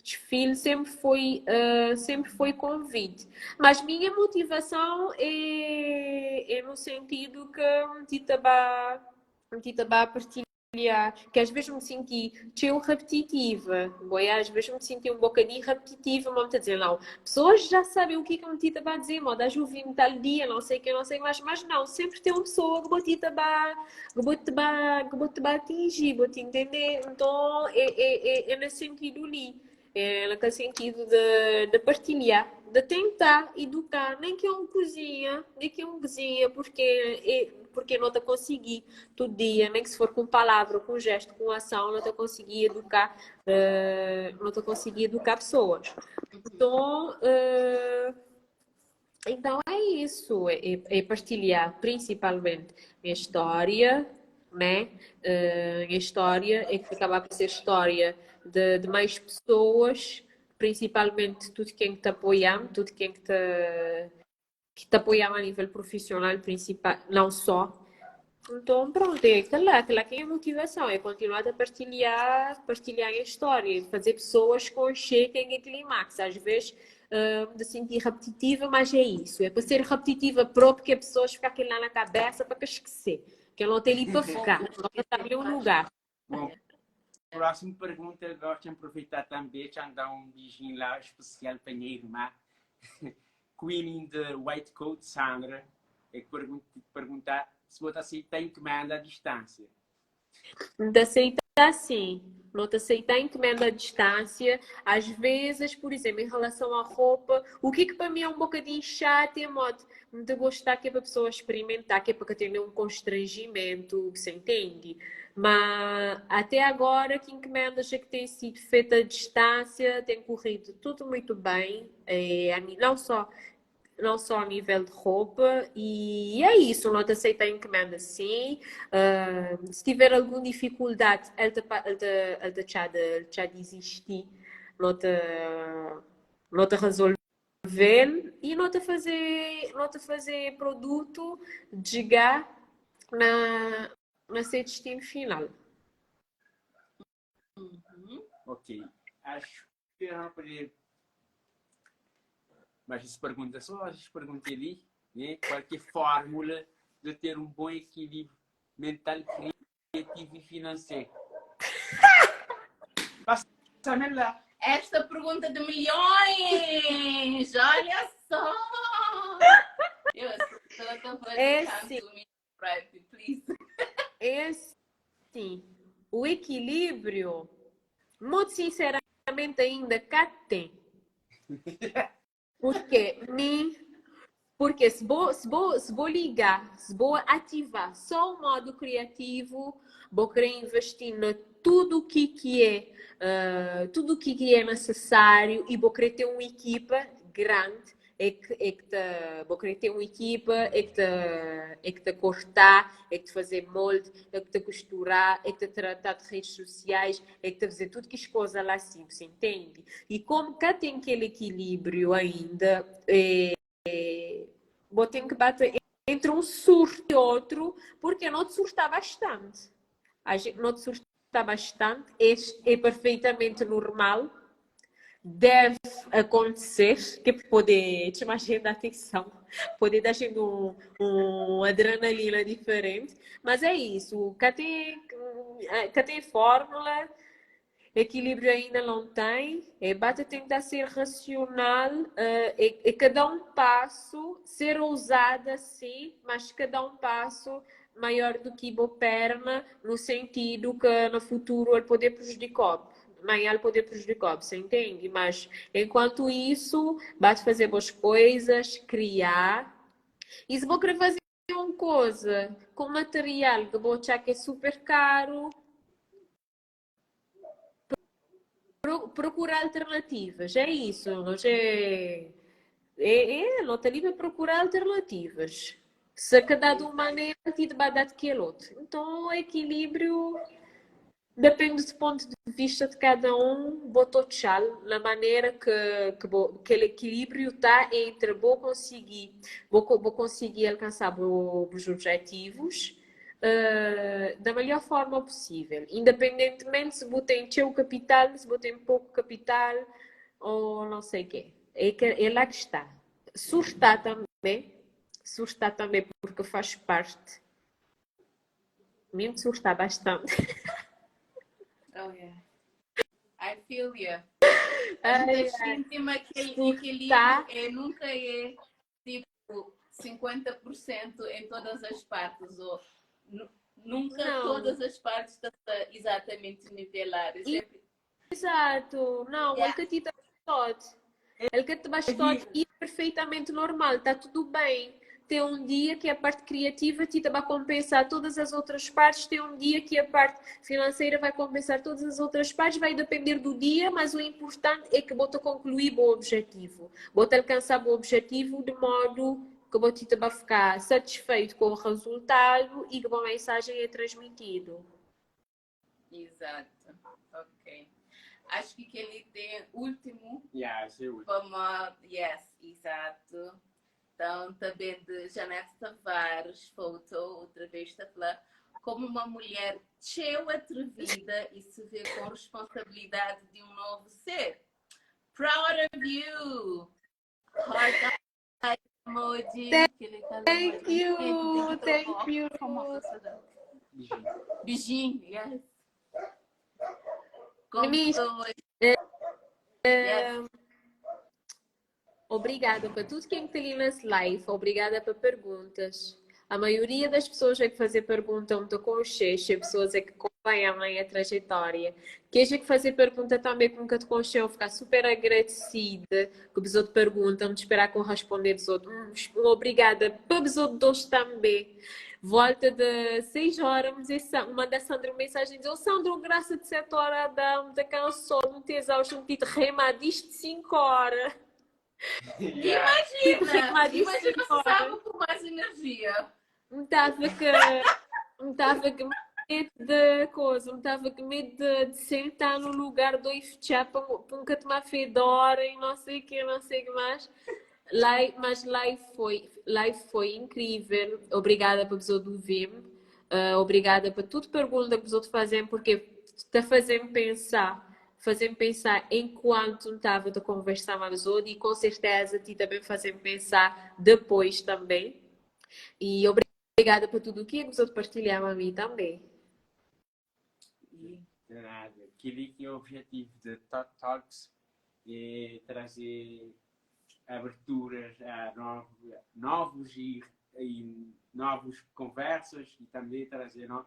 desfiles, sempre foi convite. Mas minha motivação é no sentido que me tita partilhar, que às vezes me senti tão repetitiva, bom, às vezes me senti um bocadinho repetitiva, mas me dizer, não, pessoas já sabem o que que me tita ba dizer, moda, já ouvi tal dia, não sei o que, não sei mais, mas não, sempre tem uma pessoa que bota ba, que bota ba, que bota ba atingir, bota entender, então é nesse sentido ali, é naquele sentido de partilhar, de tentar educar, nem que é um cozinha, nem que é um cozinha, porque não te consegui todo dia, nem que se for com palavra, com gesto, com ação, não te consegui educar, não te consegui educar pessoas. Então é isso, é partilhar principalmente minha história, né? Minha história é que acaba por ser história de mais pessoas, principalmente tudo quem te apoia, tudo quem que te apoia a nível profissional, principal, não só. Então, pronto, é aquela que é a motivação, é continuar a partilhar a história, fazer pessoas conhecer quem é Climax. Às vezes, de sentir repetitiva, mas é isso, é para ser repetitiva próprio, que a pessoas ficam aquilo lá na cabeça para que esquecer, que ela não tem ali para ficar, não está ali um lugar. Bom, próxima pergunta, eu gosto de aproveitar também, já dar um beijinho lá especial para minha irmã, Queen in the White Coat, Sandra, é que perguntar se você aceita encomenda à distância. Não te aceita sim, não te aceita encomenda à distância. Às vezes, por exemplo, em relação à roupa, o que é que para mim é um bocadinho chato é modo de gostar que é para a pessoa experimentar, que é para que tenha um constrangimento, que se entende. Mas até agora que encomendas é que têm sido feitas à distância, tem corrido tudo muito bem, não só a nível de roupa, e é isso, não te aceita encomenda sim. Se tiver alguma dificuldade, ele te já de, já desistir, não te resolver e não te fazer produto chegar na seu destino final. Ok, acho que eu não poderia. Mas essa pergunta só, a gente pergunta ali, né? Qual que é a fórmula de ter um bom equilíbrio mental, criativo e financeiro? Passa-me lá. Esta pergunta de milhões! Olha só! Eu estou a É fazer sim. to me, private, please. É sim. O equilíbrio, muito sinceramente, ainda cá tem. Porque se vou ligar, se vou ativar só o modo criativo, vou querer investir na tudo o que que é tudo o que que é necessário e vou querer ter uma equipa grande, vou querer ter uma equipa, é que te cortar, é que te fazer molde, é que te costurar, é que te tratar de redes sociais, é que te fazer tudo que as coisas lá assim, você entende? E como cá tem aquele equilíbrio ainda, vou ter que bater entre um surto e outro, porque não te surta bastante. A gente não te surta bastante, é perfeitamente normal, deve acontecer, que poder chamar gente da atenção, poder dar gente um adrenalina diferente, mas é isso, cá tem fórmula, equilíbrio ainda não tem, é basta tentar ser racional, é cada um passo, ser ousada sim, mas cada um passo maior do que boa perna, no sentido que no futuro ele poder prejudicar, amanhã ele poder prejudicar, você entende? Mas enquanto isso, basta fazer boas coisas, criar. E se vou querer fazer um un koza ku material ki bo atxa ki é super karu, Prokura alternativas, é isso. Nós é, é, é, nós tá ali para procurar alternativas. Se cada de uma maneira, ti te vai dar daquele outro. Então, o equilíbrio depende do ponto de vista de cada um, botou tchau na maneira que, que bo, aquele equilíbrio está entre vou conseguir, vou, vou conseguir alcançar os objetivos da melhor forma possível, independentemente se bu tem txeu capital, se bu tem pouco capital ou não sei quê. É, que, é lá que está. Surtar também, surtar também porque faz parte. Mesmo surtar bastante. Oh yeah. I feel you. A gente sente aquele equilíbrio é, nunca é tipo 50% em todas as partes, ou nunca não. todas as partes estão exatamente niveladas. Sempre... Exato, não, yeah. el que te bastante. El que te bastante e é perfeitamente normal, está tudo bem. Tem um dia que a parte criativa te vai compensar todas as outras partes, tem um dia que a parte financeira vai compensar todas as outras partes, vai depender do dia, mas o importante é que você concluir o objetivo. Vou te alcançar o objetivo de modo que vou te vai ficar satisfeito com o resultado e que a mensagem é transmitida. Exato. Ok. Acho que que ele tem último. Yeah, esse é o último. Como, yes, exato. Então, também de Janete Tavares, foto, outra vez está a falar, como uma mulher cheia atrevida e se vê com responsabilidade de um novo ser. Proud of you! Heart eye emoji. Thank you, thank you. Beijinho, yes. Como yes. Obrigada para tudo quem está ali nesse live, obrigada para perguntas. A maioria das pessoas é que fazer pergunta muito com cheche, pessoas é que acompanham a minha trajetória. Quem é que fazer pergunta também com que te concheu, ficar super agradecida que os outros perguntam, de esperar com responder os outros. Um, obrigada para os outros também. Volta de 6 horas, manda Sandro uma mensagem, diz, oh, Sandro, graça de 7 horas, dá-me, te cansou, não te exausto, não te remadiste 5 horas. Yeah. Imagina, imagina se sabe com mais energia. Me estava que me estava com medo de coisa, me estava com medo de, de sentar no lugar do fechar para nunca tomar fedora e não sei o que, não sei o que mais. Live, mas live foi, live foi incrível. Obrigada pela pessoa do Vim. Obrigada por tudo pergunta que os outros fazem, porque está fazendo pensar fazendo pensar enquanto estava a conversar com os outros e com certeza te também fazendo pensar depois também. E obrigada por tudo que os outros partilharam a mim também. De nada. Aquele que é o objetivo de Thought Talks é trazer aberturas a novos, novos e, e novos conversas e também trazer no,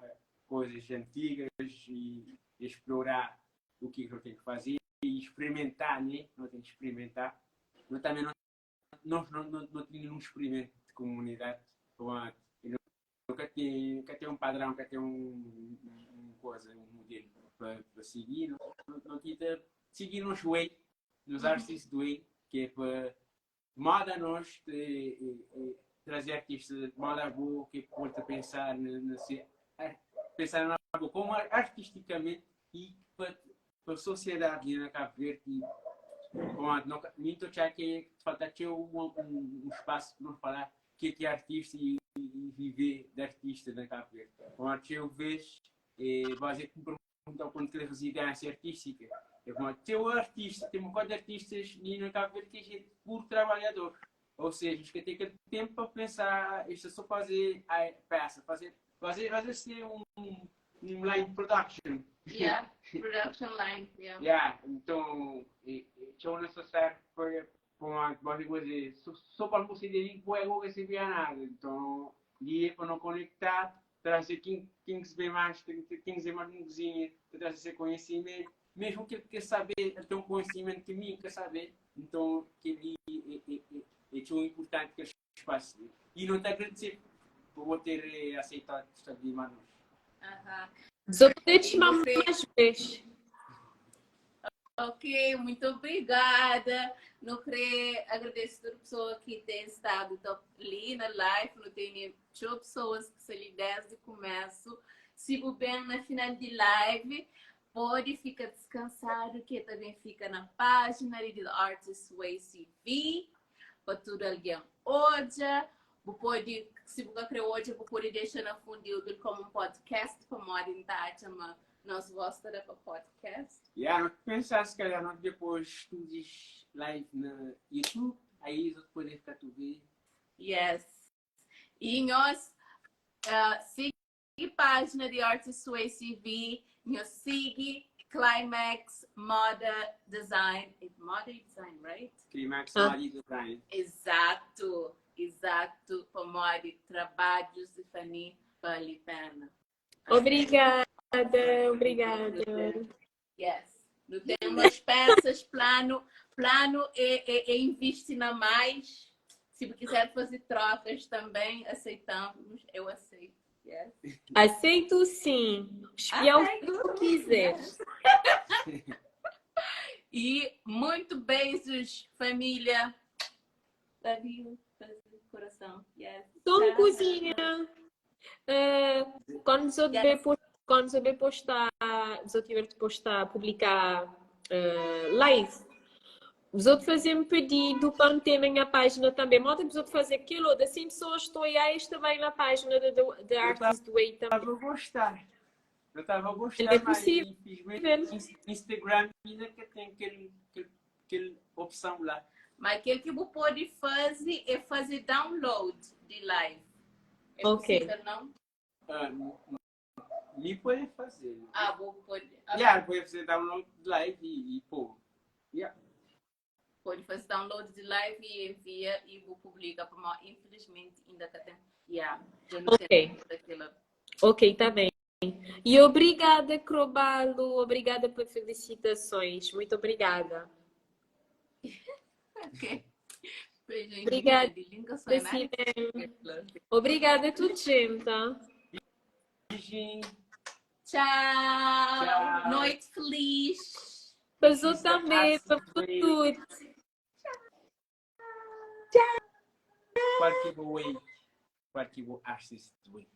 coisas antigas e explorar o que eu tenho que fazer e experimentar, né? Nós temos que experimentar. Nós também não, nós não, não, não tínhamos um experimento de comunidade. Nunca tem, nunca tem um padrão, nunca tem um, um, coisa, um modelo para, para seguir. Não, não, não tenta seguir nos way, nos artistas do way, que é para moda nós de, trazer artistas de moda boa que pode pensar na, pensar na boa, como artisticamente e para, para a sociedade na Cabo Verde e bom, não, nem estou a que falta ter um, um, um espaço para não falar que é que é artista e, e viver de artista na Cabo Verde. Bom, eu vejo, é, você me perguntam quando que residência artística. Eu vou ter o artista, tem um bocado de artistas e na Cabo Verde que é gente puro trabalhador. Ou seja, os que têm aquele tempo para pensar, isto é só fazer a peça, fazer, fazer, fazer ser um, um line production. Yeah, production line, yeah. Yeah, então, é, é necessário para para coisa, só, só para você dizer que eu receber nada. Então, e é para não conectar, trazer quem, quem se vê mais, quem, quem se vê mais na cozinha, trazer esse conhecimento, mesmo que ele quer saber, ele tem um conhecimento que mim quer saber, então, que ele é, é, é, é, é importante que espaço. E não te agradecer bo ter aceitado estar de manos. Só poder te chamar mais vezes. Ok, muito obrigada. Não queria agradecer a pessoa que tem estado ali na live, não tem pessoas que se ali desde o começo. Sigo bem na final de live, pode ficar descansado que também fica na página ali do Artist Way CV pa tudo alguém odja. Bu pode, se bu ka kre odja, bu pode dexa na fundiu como um podcast, pa modi N ta atxa ma nós gosta da pa podcast. Yeah, não pensar se calhar nós depois tu diz live na YouTube, aí os outros podem ficar tu ver. Yes. E nós siga a página de Artist Way CV, nós siga Climax Moda Design. É Moda e Design, right? Climax Moda e Design. Exato, exato. Para moda, trabalhos de Fanny, vale a pena. Obrigada, obrigada. Yes. Não temos peças, plano, plano é investir na mais. Se quiser fazer trocas também, aceitamos. Eu aceito. Yes. Aceito sim. Espiar o que tu quiser. E muito beijos, família. Love you. Coração. Yes. Só cozinha. Quando eu yes. quando eu postar, se eu tiver de postar, publicar live, os outros fazem um pedido para meter na minha página também. Moda os outros fazer aquilo, assim pessoas estou aí, também na página da Artist Way também. Eu estava a gostar. Eu estava a gostar, É possível. Mas Instagram ainda que tem aquele opção lá. Mas aquilo que você pode fazer é fazer download de live. É Ok. possível, não? Me pode fazer. Ah, vou pode. Yeah, pode fazer download de live e pô. Yeah. Pode fazer download de live e envia e vou publicar. Mas infelizmente ainda tá tem. Yeah, eu não Ok. tenho daquela. Ok, tá bem. E obrigada, Crobalo. Obrigada pelas felicitações. Muito obrigada. Ok. Beijinho. Obrigada. Obrigada a toda gente. Tá? Beijinho. Tchau. Tchau. Noite feliz. Passou também, para tudo. Qual que vou Qual que vou Artist Way?